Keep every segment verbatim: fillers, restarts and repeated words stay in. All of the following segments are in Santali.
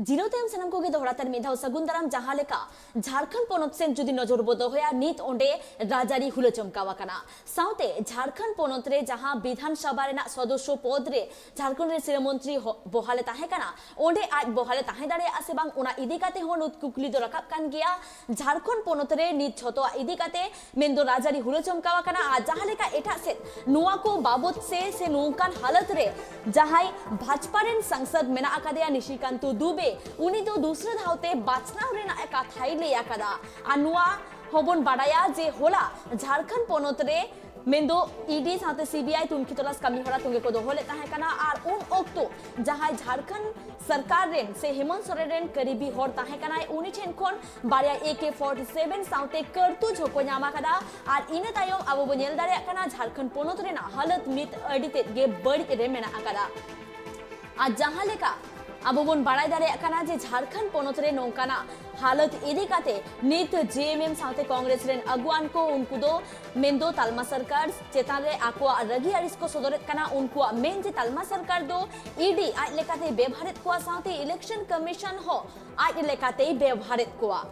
ᱡᱤᱨᱟᱹᱣ ᱛᱟᱭᱚᱢ ᱥᱟᱱᱟᱢ ᱠᱚᱜᱮ ᱫᱚᱦᱲᱟ ᱛᱮ ᱢᱤᱫ ᱫᱷᱟᱣ ᱥᱟᱹᱜᱩᱱ ᱫᱟᱨᱟᱢ᱾ ᱡᱟᱦᱟᱸ ᱞᱮᱠᱟ ᱡᱷᱟᱲᱠᱷᱚᱸᱰ ᱯᱚᱱᱚᱛ ᱥᱮᱫ ᱡᱩᱫᱤ ᱱᱚᱡᱚᱨ ᱵᱚ ᱫᱚᱦᱚᱭᱟ, ᱱᱤᱛ ᱚᱸᱰᱮ ᱨᱟᱡᱽᱟᱹᱨᱤ ᱦᱩᱞᱟᱹ ᱪᱚᱢᱠᱟᱣ ᱟᱠᱟᱱᱟ᱾ ᱥᱟᱶᱛᱮ ᱡᱷᱟᱲᱠᱷᱚᱸᱰ ᱯᱚᱱᱚᱛ ᱨᱮ ᱡᱟᱦᱟᱸ ᱵᱤᱫᱷᱟᱱ ᱥᱚᱵᱷᱟ ᱨᱮᱱᱟᱜ ᱥᱚᱫᱚᱥᱥᱚ ᱯᱚᱫᱽ ᱨᱮ ᱡᱷᱟᱲᱠᱷᱚᱸᱰ ᱨᱮᱱ ᱥᱤᱨᱟᱹ ᱢᱚᱱᱛᱨᱤ ᱦᱚ-, ᱵᱚᱦᱟᱞᱮ ᱛᱟᱦᱮᱸ ᱠᱟᱱᱟ, ᱚᱸᱰᱮ ᱟᱡ ᱵᱚᱦᱟᱞᱮ ᱛᱟᱦᱮᱸ ᱫᱟᱲᱮᱭᱟᱜᱼᱟ ᱥᱮ ᱵᱟᱝ, ᱚᱱᱟ ᱤᱫᱤ ᱠᱟᱛᱮ ᱦᱚᱸ ᱱᱤᱛ ᱠᱩᱠᱞᱤ ᱫᱚ ᱨᱟᱠᱟᱵ ᱠᱟᱱ ᱜᱮᱭᱟ᱾ ᱡᱷᱟᱲᱠᱷᱚᱸᱰ ᱯᱚᱱᱚᱛ ᱨᱮ ᱱᱤᱛ ᱡᱷᱚᱛᱚᱣᱟᱜ ᱤᱫᱤ ᱠᱟᱛᱮ ᱢᱮᱱᱫᱚ ᱨᱟᱡᱽᱟᱹᱨᱤ ᱦᱩᱞᱟᱹ ᱪᱚᱢᱠᱟᱣ ᱟᱠᱟᱱᱟ᱾ ᱟᱨ ᱡᱟᱦᱟᱸ ᱞᱮᱠᱟ ᱮᱴᱟᱜ ᱥᱮᱫ ᱱᱚᱣᱟ ᱠᱚ ᱵᱟᱵᱚᱛ ᱥᱮ, ᱥᱮ ᱱᱚᱝᱠᱟᱱ ᱦᱟᱞᱚᱛ ᱨᱮ ᱡᱟᱦᱟᱸᱭ ᱵᱷᱟᱡᱽᱯᱟ ᱨᱮᱱ ᱥᱟᱝᱥᱚᱫ ᱢᱮᱱᱟᱜ ᱟᱠᱟᱫᱮᱭᱟ ᱱᱤᱥᱤᱠᱟᱱᱛᱚ ᱫᱩᱵᱮ, ᱩᱱᱤ ᱫᱚ ᱫᱩᱥᱨᱟᱹ ᱫᱷᱟᱣ ᱛᱮ ᱵᱟᱪᱷᱱᱟᱣ ᱨᱮᱱᱟᱜ ᱠᱟᱛᱷᱟᱭ ᱞᱟᱹᱭ ᱟᱠᱟᱫᱟ᱾ ᱟᱨ ᱱᱚᱣᱟ ᱦᱚᱸᱵᱚᱱ ᱵᱟᱰᱟᱭᱟ ᱡᱮ ᱦᱚᱞᱟ ᱡᱷᱟᱲᱠᱷᱚᱸᱰ ᱯᱚᱱᱚᱛ ᱨᱮ ᱢᱮᱱᱫᱚ ᱤ ᱰᱤ ᱥᱟᱶᱛᱮ ᱥᱤ ᱵᱤ ᱟᱭ ᱛᱩᱱᱠᱷᱤ ᱛᱚᱞᱟᱥ ᱠᱟᱹᱢᱤ ᱦᱚᱨᱟ ᱛᱚᱸᱜᱮ ᱠᱚ ᱫᱚᱦᱚ ᱞᱮᱫ ᱛᱟᱦᱮᱸ ᱠᱟᱱᱟ᱾ ᱟᱨ ᱩᱱ ᱚᱠᱛᱚ ᱡᱟᱦᱟᱸᱭ ᱡᱷᱟᱲᱠᱷᱚᱸᱰ ᱥᱚᱨᱠᱟᱨ ᱨᱮᱱ ᱥᱮ ᱦᱮᱢᱚᱱᱛ ᱥᱚᱨᱮᱱ ᱨᱮᱱ ᱠᱟᱹᱨᱤᱵᱤ ᱦᱚᱲ ᱛᱟᱦᱮᱸ ᱠᱟᱱᱟᱭ, ᱩᱱᱤ ᱴᱷᱮᱱ ᱠᱷᱚᱱ ᱵᱟᱨᱭᱟ ᱮ ᱠᱮ ᱯᱷᱚᱨᱴᱤ ᱥᱮᱵᱷᱮᱱ ᱥᱟᱶᱛᱮ ᱠᱟᱹᱨᱛᱩᱡᱽ ᱦᱚᱸᱠᱚ ᱧᱟᱢ ᱟᱠᱟᱫᱟ᱾ ᱟᱨ ᱤᱱᱟᱹ ᱛᱟᱭᱚᱢ ᱟᱵᱚ ᱵᱚᱱ ᱧᱮᱞ ᱫᱟᱲᱮᱭᱟᱜ ᱠᱟᱱᱟ ᱡᱷᱟᱲᱠᱷᱚᱸᱰ ᱯᱚᱱᱚᱛ ᱨᱮᱱᱟᱜ ᱦᱟᱞᱚᱛ ᱱᱤᱛ ᱟᱹᱰᱤ ᱛᱮᱫ ᱜᱮ ᱵᱟᱹᱲᱤᱡ ᱨᱮ ᱢᱮᱱᱟᱜ ᱟᱠᱟᱫᱟ᱾ ᱟᱨ ᱡᱟᱦᱟᱸ ᱞᱮᱠᱟ ᱟᱵᱚ ᱵᱚᱱ ᱵᱟᱲᱟᱭ ᱫᱟᱲᱮᱭᱟᱜ ᱠᱟᱱᱟ ᱡᱮ ᱡᱷᱟᱲᱠᱷᱚᱸᱰ ᱯᱚᱱᱚᱛ ᱨᱮ ᱱᱚᱝᱠᱟᱱᱟᱜ ᱦᱟᱞᱚᱛ ᱤᱫᱤ ᱠᱟᱛᱮ ᱱᱤᱛ ᱡᱮ ᱮᱢ ᱮᱢ ᱥᱟᱶᱛᱮ ᱠᱚᱝᱜᱨᱮᱥ ᱨᱮᱱ ᱟᱹᱜᱩᱣᱟᱱ ᱠᱚ, ᱩᱱᱠᱩ ᱫᱚ ᱢᱮᱱᱫᱚ ᱛᱟᱞᱢᱟ ᱥᱚᱨᱠᱟᱨ ᱪᱮᱛᱟᱱ ᱨᱮ ᱟᱠᱚᱣᱟᱜ ᱨᱟᱹᱜᱤ ᱟᱹᱲᱤᱥ ᱠᱚ ᱥᱚᱫᱚᱨᱮᱫ ᱠᱟᱱᱟ᱾ ᱩᱱᱠᱩᱣᱟᱜ ᱢᱮᱱ ᱡᱮ ᱛᱟᱞᱢᱟ ᱥᱚᱨᱠᱟᱨ ᱫᱚ ᱤ ᱰᱤ ᱟᱡ ᱞᱮᱠᱟᱛᱮᱭ ᱵᱮᱵᱷᱟᱨᱮᱫ ᱠᱚᱣᱟ, ᱥᱟᱶᱛᱮ ᱤᱞᱮᱠᱥᱚᱱ ᱠᱚᱢᱤᱥᱚᱱ ᱦᱚᱸ ᱟᱡ ᱞᱮᱠᱟᱛᱮᱭ ᱵᱮᱵᱷᱟᱨᱮᱫ ᱠᱚᱣᱟ᱾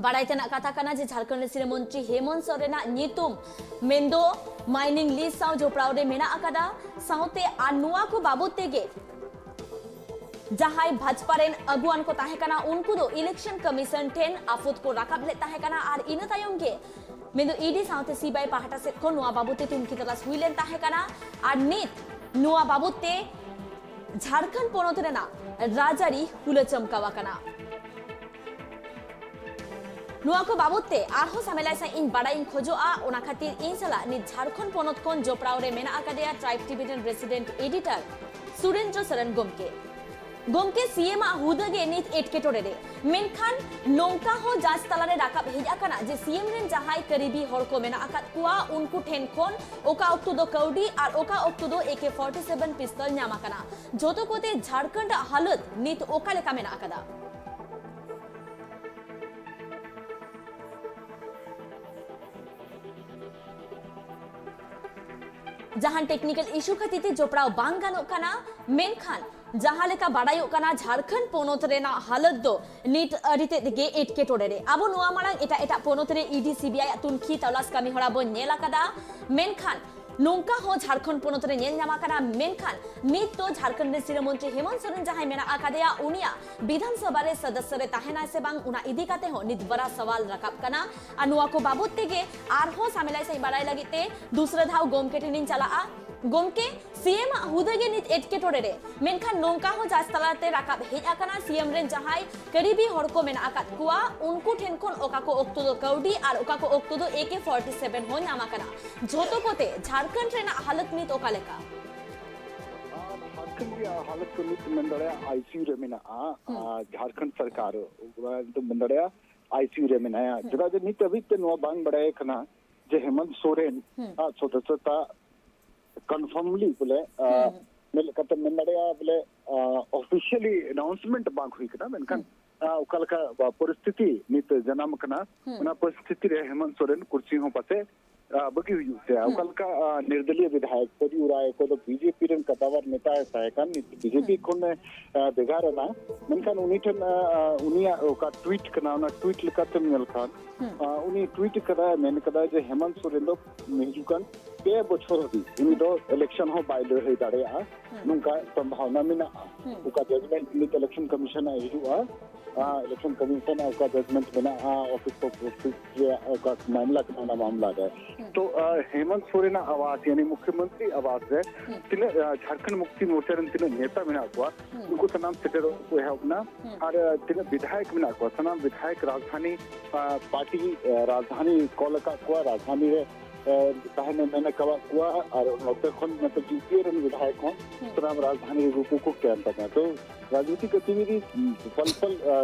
ᱵᱟᱲᱟᱭ ᱛᱮᱱᱟᱜ ᱠᱟᱛᱷᱟ ᱠᱟᱱᱟ ᱡᱮ ᱡᱷᱟᱲᱠᱷᱚᱸᱰ ᱨᱮ ᱥᱤᱨᱟᱹ ᱢᱚᱱᱛᱨᱤ ᱦᱮᱢᱚᱱᱛ ᱥᱚᱨᱮᱱᱟᱜ ᱧᱩᱛᱩᱢ ᱢᱮᱱᱫᱚ ᱢᱟᱭᱱᱤᱝ ᱞᱤᱥᱴ ᱥᱟᱶ ᱡᱚᱯᱲᱟᱣ ᱨᱮ ᱢᱮᱱᱟᱜ ᱟᱠᱟᱫᱟ᱾ ᱥᱟᱶᱛᱮ ᱟᱨ ᱱᱚᱣᱟ ᱠᱚ ᱵᱟᱵᱚᱛ ᱛᱮᱜᱮ ᱡᱟᱦᱟᱸᱭ ᱵᱷᱟᱡᱽᱯᱟ ᱨᱮᱱ ᱟᱹᱜᱩᱣᱟᱱ ᱠᱚ ᱛᱟᱦᱮᱸ ᱠᱟᱱᱟ, ᱩᱱᱠᱩ ᱫᱚ ᱤᱞᱮᱠᱥᱚᱱ ᱠᱚᱢᱤᱥᱚᱱ ᱴᱷᱮᱱ ᱟᱯᱚᱛ ᱠᱚ ᱨᱟᱠᱟᱵ ᱞᱮᱫ ᱛᱟᱦᱮᱸ ᱠᱟᱱᱟ᱾ ᱟᱨ ᱤᱱᱟᱹ ᱛᱟᱭᱚᱢ ᱜᱮ ᱢᱮᱱᱫᱚ ᱤ ᱰᱤ ᱥᱟᱶᱛᱮ ᱥᱤ ᱵᱤ ᱟᱭ ᱯᱟᱦᱴᱟ ᱥᱮᱫ ᱠᱷᱚᱱ ᱱᱚᱣᱟ ᱵᱟᱵᱚᱛ ᱛᱮ ᱛᱩᱱᱠᱷᱤ ᱛᱚᱞᱟᱥ ᱦᱩᱭ ᱞᱮᱱ ᱛᱟᱦᱮᱸ ᱠᱟᱱᱟ᱾ ᱟᱨ ᱱᱤᱛ ᱱᱚᱣᱟ ᱵᱟᱵᱚᱛ ᱛᱮ ᱡᱷᱟᱲᱠᱷᱚᱸᱰ ᱯᱚᱱᱚᱛ ᱨᱮᱱᱟᱜ ᱨᱟᱡᱽᱟᱹᱨᱤ ᱦᱩᱞᱟᱹ ᱪᱚᱢᱠᱟᱣ ᱟᱠᱟᱱᱟ᱾ ᱱᱚᱣᱟ ᱠᱚ ᱵᱟᱵᱚᱛ ᱛᱮ ᱟᱨᱦᱚᱸ ᱥᱟᱢᱮᱞᱟᱭ ᱥᱟᱺᱦᱤᱡ ᱤᱧ ᱵᱟᱲᱟᱭ ᱤᱧ ᱠᱷᱚᱡᱚᱜᱼᱟ, ᱚᱱᱟ ᱠᱷᱟᱹᱛᱤᱨ ᱤᱧ ᱥᱟᱞᱟᱜ ᱱᱤᱛ ᱡᱷᱟᱲᱠᱷᱚᱸᱰ ᱯᱚᱱᱚᱛ ᱠᱷᱚᱱ ᱡᱚᱯᱲᱟᱣ ᱨᱮ ᱢᱮᱱᱟᱜ ᱟᱠᱟᱫᱮᱭᱟ ᱴᱨᱟᱭᱤᱵᱽ ᱴᱤ ᱵᱷᱤ ᱨᱮᱱ ᱨᱮᱥᱤᱰᱮᱱᱴ ᱮᱰᱤᱴᱚᱨ ᱥᱩᱨᱮᱱᱫᱨᱚ ᱥᱚᱨᱮᱱ ᱜᱚᱢᱠᱮ᱾ ᱜᱚᱢᱠᱮ, ᱥᱤ ᱮᱢ ᱟᱜ ᱦᱩᱫᱟᱹ ᱜᱮ ᱱᱤᱛ ᱮᱴᱠᱮᱴᱚᱬᱮ ᱨᱮ᱾ ᱢᱮᱱᱠᱷᱟᱱ ᱱᱚᱝᱠᱟ ᱦᱚᱸ ᱡᱟᱸᱪ ᱛᱟᱞᱟᱨᱮ ᱨᱟᱠᱟᱵ ᱦᱮᱡ ᱟᱠᱟᱱᱟ ᱡᱮ ᱥᱤ ᱮᱢ ᱨᱮᱱ ᱡᱟᱦᱟᱸᱭ ᱠᱟᱹᱨᱤᱵᱤ ᱦᱚᱲ ᱠᱚ ᱢᱮᱱᱟᱜ ᱟᱠᱟᱫ ᱠᱚᱣᱟ, ᱩᱱᱠᱩ ᱴᱷᱮᱱ ᱠᱷᱚᱱ ᱚᱠᱟ ᱚᱠᱛᱚ ᱫᱚ ᱠᱟᱹᱣᱰᱤ ᱟᱨ ᱚᱠᱟ ᱚᱠᱛᱚ ᱫᱚ ᱮ ᱠᱮ ᱯᱷᱚᱨᱴᱤ ᱥᱮᱵᱷᱮᱱ ᱯᱤᱥᱛᱚᱞ ᱧᱟᱢ ᱟᱠᱟᱱᱟ᱾ ᱡᱷᱚᱛᱚ ᱠᱚᱛᱮ ᱡᱷᱟᱲᱠᱷᱚᱸᱰ ᱟᱜ ᱦᱟᱞᱚᱛ ᱱᱤᱛ ᱚᱠᱟ ᱞᱮᱠᱟ ᱢᱮᱱᱟᱜ ᱟᱠᱟᱫᱟ? ᱡᱟᱦᱟᱱ ᱴᱮᱠᱱᱤᱠᱮᱞ ᱤᱥᱩ ᱠᱷᱟᱹᱛᱤᱨ ᱛᱮ ᱡᱚᱯᱲᱟᱣ ᱵᱟᱝ ᱜᱟᱱᱚᱜ ᱠᱟᱱᱟ, ᱢᱮᱱᱠᱷᱟᱱ ᱡᱟᱦᱟᱸ ᱞᱮᱠᱟ ᱵᱟᱰᱟᱭᱚᱜ ᱠᱟᱱᱟ, ᱡᱷᱟᱲᱠᱷᱚᱸᱰ ᱯᱚᱱᱚᱛ ᱨᱮᱱᱟᱜ ᱦᱟᱞᱚᱛ ᱫᱚ ᱱᱤᱛ ᱟᱹᱰᱤ ᱛᱮᱫ ᱜᱮ ᱮᱴᱠᱮᱴᱚᱬᱮ ᱨᱮ᱾ ᱟᱵᱚ ᱱᱚᱣᱟ ᱢᱟᱲᱟᱝ ᱮᱴᱟᱜ ᱮᱴᱟᱜ ᱯᱚᱱᱚᱛ ᱨᱮ E D C B I ᱟᱜ ᱛᱩᱱᱠᱷᱤ ᱛᱚᱞᱟᱥ ᱠᱟᱹᱢᱤ ᱦᱚᱨᱟ ᱵᱚᱱ ᱧᱮᱞ ᱟᱠᱟᱫᱟ, ᱢᱮᱱᱠᱷᱟᱱ ᱱᱚᱝᱠᱟ ᱦᱚᱸ ᱡᱷᱟᱲᱠᱷᱚᱸᱰ ᱯᱚᱱᱚᱛ ᱨᱮ ᱧᱮᱞ ᱧᱟᱢ ᱟᱠᱟᱱᱟ᱾ ᱢᱮᱱᱠᱷᱟᱱ ᱱᱤᱛ ᱫᱚ ᱡᱷᱟᱲᱠᱷᱚᱸᱰ ᱨᱮᱱ ᱥᱤᱨᱟᱹ ᱢᱚᱱᱛᱨᱤ ᱦᱮᱢᱚᱱᱛ ᱥᱚᱨᱮᱱ ᱡᱟᱦᱟᱸᱭ ᱢᱮᱱᱟᱜ ᱟᱠᱟᱫᱮᱭᱟ, ᱩᱱᱤᱭᱟᱜ ᱵᱤᱫᱷᱟᱱ ᱥᱚᱵᱷᱟ ᱨᱮ ᱥᱚᱫᱚᱥᱥᱚ ᱨᱮ ᱛᱟᱦᱮᱱᱟᱭ ᱥᱮ ᱵᱟᱝ, ᱚᱱᱟ ᱤᱫᱤ ᱠᱟᱛᱮ ᱦᱚᱸ ᱱᱤᱛ ᱵᱟᱨᱟ ᱥᱟᱣᱟᱞ ᱨᱟᱠᱟᱵ ᱠᱟᱱᱟ᱾ ᱟᱨ ᱱᱚᱣᱟ ᱠᱚ ᱵᱟᱵᱚᱛ ᱛᱮᱜᱮ ᱟᱨᱦᱚᱸ ᱥᱟᱢᱮᱞᱟᱭ ᱥᱟᱺᱦᱤᱡ ᱵᱟᱲᱟᱭ ᱞᱟᱹᱜᱤᱫ ᱛᱮ ᱫᱩᱥᱨᱟ ᱫᱷᱟᱣ ᱜᱚᱢᱠᱮ ᱴᱷᱮᱱᱤᱧ ᱪᱟᱞᱟᱜᱼᱟ᱾ ᱜᱚᱢᱠᱮ, ᱥᱤ ᱮᱢ ᱟᱜ ᱦᱩᱫᱟᱹ ᱜᱮ ᱱᱤᱛ ᱮᱴᱠᱮᱴᱚᱬᱮ ᱨᱮ, ᱢᱮᱱᱠᱷᱟᱱ ᱱᱚᱝᱠᱟ ᱦᱚᱸ ᱡᱟᱸᱪ ᱛᱟᱞᱟᱛᱮ ᱨᱟᱠᱟᱵ ᱦᱮᱡ ᱟᱠᱟᱱᱟ, ᱥᱤ ᱮᱢ ᱨᱮᱱ ᱡᱟᱦᱟᱸᱭ ᱠᱟᱹᱨᱤᱵᱤ ᱦᱚᱲ ᱠᱚ ᱢᱮᱱᱟᱜ ᱟᱠᱟᱫ ᱠᱚᱣᱟ, ᱩᱱᱠᱩ ᱴᱷᱮᱱ ᱠᱷᱚᱱ ᱚᱠᱟ ᱠᱚ ᱚᱠᱛᱚ ᱫᱚ ᱠᱟᱹᱣᱰᱤ ᱟᱨ ᱚᱠᱟ ᱠᱚ ᱚᱠᱛᱚ ᱫᱚ ᱮ ᱠᱮ ᱯᱷᱚᱨᱴᱤ ᱥᱮᱵᱷᱮᱱ ᱦᱚᱸ ᱧᱟᱢ ᱟᱠᱟᱱᱟ᱾ ᱡᱷᱚᱛᱚ ᱠᱚᱛᱮ ᱡᱷᱟᱲᱠᱷᱚᱸᱰ ᱨᱮᱱᱟᱜ ᱦᱟᱞᱚᱛ ᱱᱤᱛ ᱚᱠᱟ ᱞᱮᱠᱟ? ᱟᱨ ᱡᱷᱟᱲᱠᱷᱚᱸᱰ ᱨᱮᱭᱟᱜ ᱦᱟᱞᱚᱛ ᱫᱚ ᱱᱤᱛ ᱢᱮᱱ ᱫᱟᱲᱮᱭᱟᱜᱼᱟ ᱟᱭ ᱥᱤ ᱭᱩ ᱨᱮ ᱢᱮᱱᱟᱜᱼᱟ᱾ ᱦᱩᱸ᱾ ᱟᱨ ᱡᱷᱟᱲᱠᱷᱚᱸᱰ ᱥᱚᱨᱠᱟᱨ ᱚᱱᱟ ᱫᱚ ᱢᱮᱱ ᱫᱟᱲᱮᱭᱟᱜᱼᱟ ᱟᱭ ᱥᱤ ᱭᱩ ᱨᱮ ᱢᱮᱱᱟᱭᱟ᱾ ᱦᱩᱸ᱾ ᱪᱮᱫᱟᱜ ᱡᱮ ᱱᱤᱛ ᱦᱟᱹᱵᱤᱡ ᱛᱮ ᱱᱚᱣᱟ ᱵᱟᱝ ᱵᱟᱲᱟᱭ ᱠᱟᱱᱟ ᱡᱮ ᱦᱮᱢᱚᱱᱛ ᱥᱚᱨᱮᱱ ᱦᱩᱸ᱾ ᱟᱜ ᱥᱚᱫᱚᱥᱥᱚᱛᱟ ᱠᱚᱱᱯᱷᱟᱨᱢᱞᱤ ᱵᱚᱞᱮ, ᱟ, ᱦᱩᱸ᱾ ᱢᱮᱱ ᱞᱮᱠᱟᱛᱮ ᱢᱮᱱ ᱫᱟᱲᱮᱭᱟᱜᱼᱟ ᱵᱚᱞᱮ, ᱟ, ᱚᱯᱷᱤᱥᱤᱭᱟᱞᱤ ᱟᱱᱟᱣᱩᱱᱥᱢᱮᱱᱴ ᱵᱟᱝ ᱦᱩᱭ ᱠᱟᱱᱟ, ᱢᱮᱱᱠᱷᱟᱱ, ᱦᱩᱸ᱾ ᱟ, ᱚᱠᱟ ᱞᱮᱠᱟ, ᱟ, ᱯᱚᱨᱤᱥᱛᱷᱤᱛᱤ ᱱᱤᱛ ᱡᱟᱱᱟᱢ ᱟᱠᱟᱱᱟ, ᱦᱩᱸ᱾ ᱚᱱᱟ ᱯᱚᱨᱤᱥᱛᱷᱤᱛᱤ ᱨᱮ ᱦᱮᱢᱚᱱᱛ ᱥᱚᱨᱮᱱ ᱠᱩᱨᱥᱤ ᱦᱚᱸ ᱯᱟᱥᱮ, ᱟ, ᱵᱟᱹᱜᱤ ᱦᱩᱭᱩᱜ ᱛᱟᱭᱟ᱾ ᱦᱩᱸ᱾ ᱚᱠᱟ ᱞᱮᱠᱟ, ᱟ, ᱱᱤᱨᱫᱚᱞᱤᱭᱚ ᱵᱤᱫᱷᱟᱭᱚᱠ ᱯᱟᱹᱨᱤ ᱩᱨᱟᱭ, ᱚᱠᱚᱭ ᱫᱚ ᱵᱤ ᱡᱮ ᱯᱤ ᱨᱮᱱ ᱠᱟᱫᱟᱣᱟᱨ ᱱᱮᱛᱟ ᱮ ᱛᱟᱦᱮᱸ ᱠᱟᱱ, ᱱᱤᱛ ᱵᱤ ᱡᱮ ᱯᱤ ᱦᱩᱸ᱾ ᱠᱷᱚᱱ ᱮ, ᱟ, ᱵᱷᱮᱜᱟᱨ ᱮᱱᱟ, ᱢᱮᱱᱠᱷᱟᱱ ᱩᱱᱤ ᱴᱷᱮᱱ, ᱟ, ᱟ, ᱩᱱᱤᱭᱟᱜ ᱚᱠᱟ ᱴᱩᱭᱤᱴ ᱠᱟᱱᱟ, ᱚᱱᱟ ᱴᱩᱭᱤᱴ ᱞᱮᱠᱟᱛᱮᱢ ᱧᱮᱞ ᱠᱷᱟᱱ, ᱦᱩᱸ᱾ ᱟ, ᱩᱱᱤ ᱴᱩᱭᱤᱴ ᱠᱟᱫᱟᱭ, ᱢᱮᱱ ᱠᱟᱫᱟᱭ ᱡᱮ ᱦᱮᱢᱚᱱᱛ ᱥᱚᱨᱮᱱ ᱫᱚ ᱦᱤᱡᱩᱜ ᱠᱟᱱ ᱯᱮ ᱵᱚᱪᱷᱚᱨ ᱦᱟᱹᱵᱤᱡ ᱩᱱᱤ ᱫᱚ ᱤᱞᱮᱠᱥᱚᱱ ᱦᱚᱸ ᱵᱟᱭ ᱞᱟᱹᱲᱦᱟᱹᱭ ᱫᱟᱲᱮᱭᱟᱜᱼᱟ, ᱦᱩᱸ᱾ ᱱᱚᱝᱠᱟ ᱥᱚᱢᱵᱷᱟᱵᱚᱱᱟ ᱢᱮᱱᱟᱜᱼᱟ᱾ ᱦᱩᱸ᱾ ᱚᱠᱟ ᱡᱟᱡᱽᱢᱮᱱᱴ ᱱᱤᱛ ᱤᱞᱮᱠᱥᱚᱱ ᱠᱚᱢᱤᱥᱚᱱ ᱮ ᱦᱤᱡᱩᱜᱼᱟ, ᱟ, ᱤᱞᱮᱠᱥᱚᱱ ᱠᱚᱢᱤᱥᱚᱱ ᱚᱠᱟ ᱡᱟᱡᱽᱢᱮᱱᱴ ᱢᱮᱱᱟᱜᱼᱟ, ᱚᱯᱷᱤᱥ ᱚᱯᱷᱤᱥ ᱨᱮᱭᱟᱜ ᱚᱠᱟ ᱢᱟᱢᱞᱟ ᱠᱟᱱᱟ, ᱚᱱᱟ ᱢᱟᱢᱞᱟ ᱨᱮ᱾ ᱦᱩᱸ᱾ ᱛᱚ, ᱟ, ᱦᱮᱢᱚᱱᱛ ᱥᱚᱨᱮᱱᱟᱜ ᱟᱵᱟᱥ, ᱭᱟᱱᱤ ᱢᱩᱠᱷᱭᱚᱢᱚᱱᱛᱨᱤ ᱟᱵᱟᱥ ᱨᱮ ᱦᱩᱸ᱾ ᱛᱤᱱᱟᱹᱜ, ᱟ, ᱡᱷᱟᱲᱠᱷᱚᱸᱰ ᱢᱩᱠᱛᱤ ᱢᱳᱨᱪᱟ ᱨᱮᱱ ᱛᱤᱱᱟᱹᱜ ᱱᱮᱛᱟ ᱢᱮᱱᱟᱜ ᱠᱚᱣᱟ, ᱦᱩᱸ᱾ ᱩᱱᱠᱩ ᱥᱟᱱᱟᱢ ᱥᱮᱴᱮᱨᱚᱜ ᱠᱚ ᱮᱦᱚᱵ ᱮᱱᱟ᱾ ᱦᱩᱸ᱾ ᱟᱨ, ᱟ, ᱛᱤᱱᱟᱹᱜ ᱵᱤᱫᱷᱟᱭᱚᱠ ᱢᱮᱱᱟᱜ ᱠᱚᱣᱟ, ᱥᱟᱱᱟᱢ ᱵᱤᱫᱷᱟᱭᱚᱠ ᱨᱟᱡᱽᱫᱷᱟᱱᱤ, ᱟ, ᱯᱟᱨᱴᱤ, ᱟ, ᱨᱟᱡᱽᱫᱷᱟᱱᱤ ᱠᱚᱞ ᱟᱠᱟᱫ ᱠᱚᱣᱟ, ᱨᱟᱡᱽᱫᱷᱟᱱᱤ ᱨᱮ ᱛᱟᱦᱮᱱ ᱮ ᱢᱮᱱ ᱟᱠᱟᱫ ᱠᱚᱣᱟ᱾ ᱟᱨ ᱱᱚᱛᱮ ᱠᱷᱚᱱ ᱢᱚᱛᱞᱚᱵ ᱭᱩ ᱯᱤ ᱮ ᱨᱮᱱ ᱵᱤᱫᱷᱟᱭᱚᱠ ᱦᱚᱸ ᱦᱩᱸ᱾ ᱥᱟᱱᱟᱢ ᱨᱟᱡᱽᱫᱷᱟᱱᱤ ᱨᱮᱜᱮ ᱠᱚ ᱠᱮᱢᱯ ᱟᱠᱟᱱᱟ᱾ ᱛᱚ ᱨᱟᱡᱽᱱᱤᱛᱤ ᱜᱚᱛᱤᱵᱤᱫᱷᱤ ᱯᱷᱚᱞ ᱯᱷᱚᱞ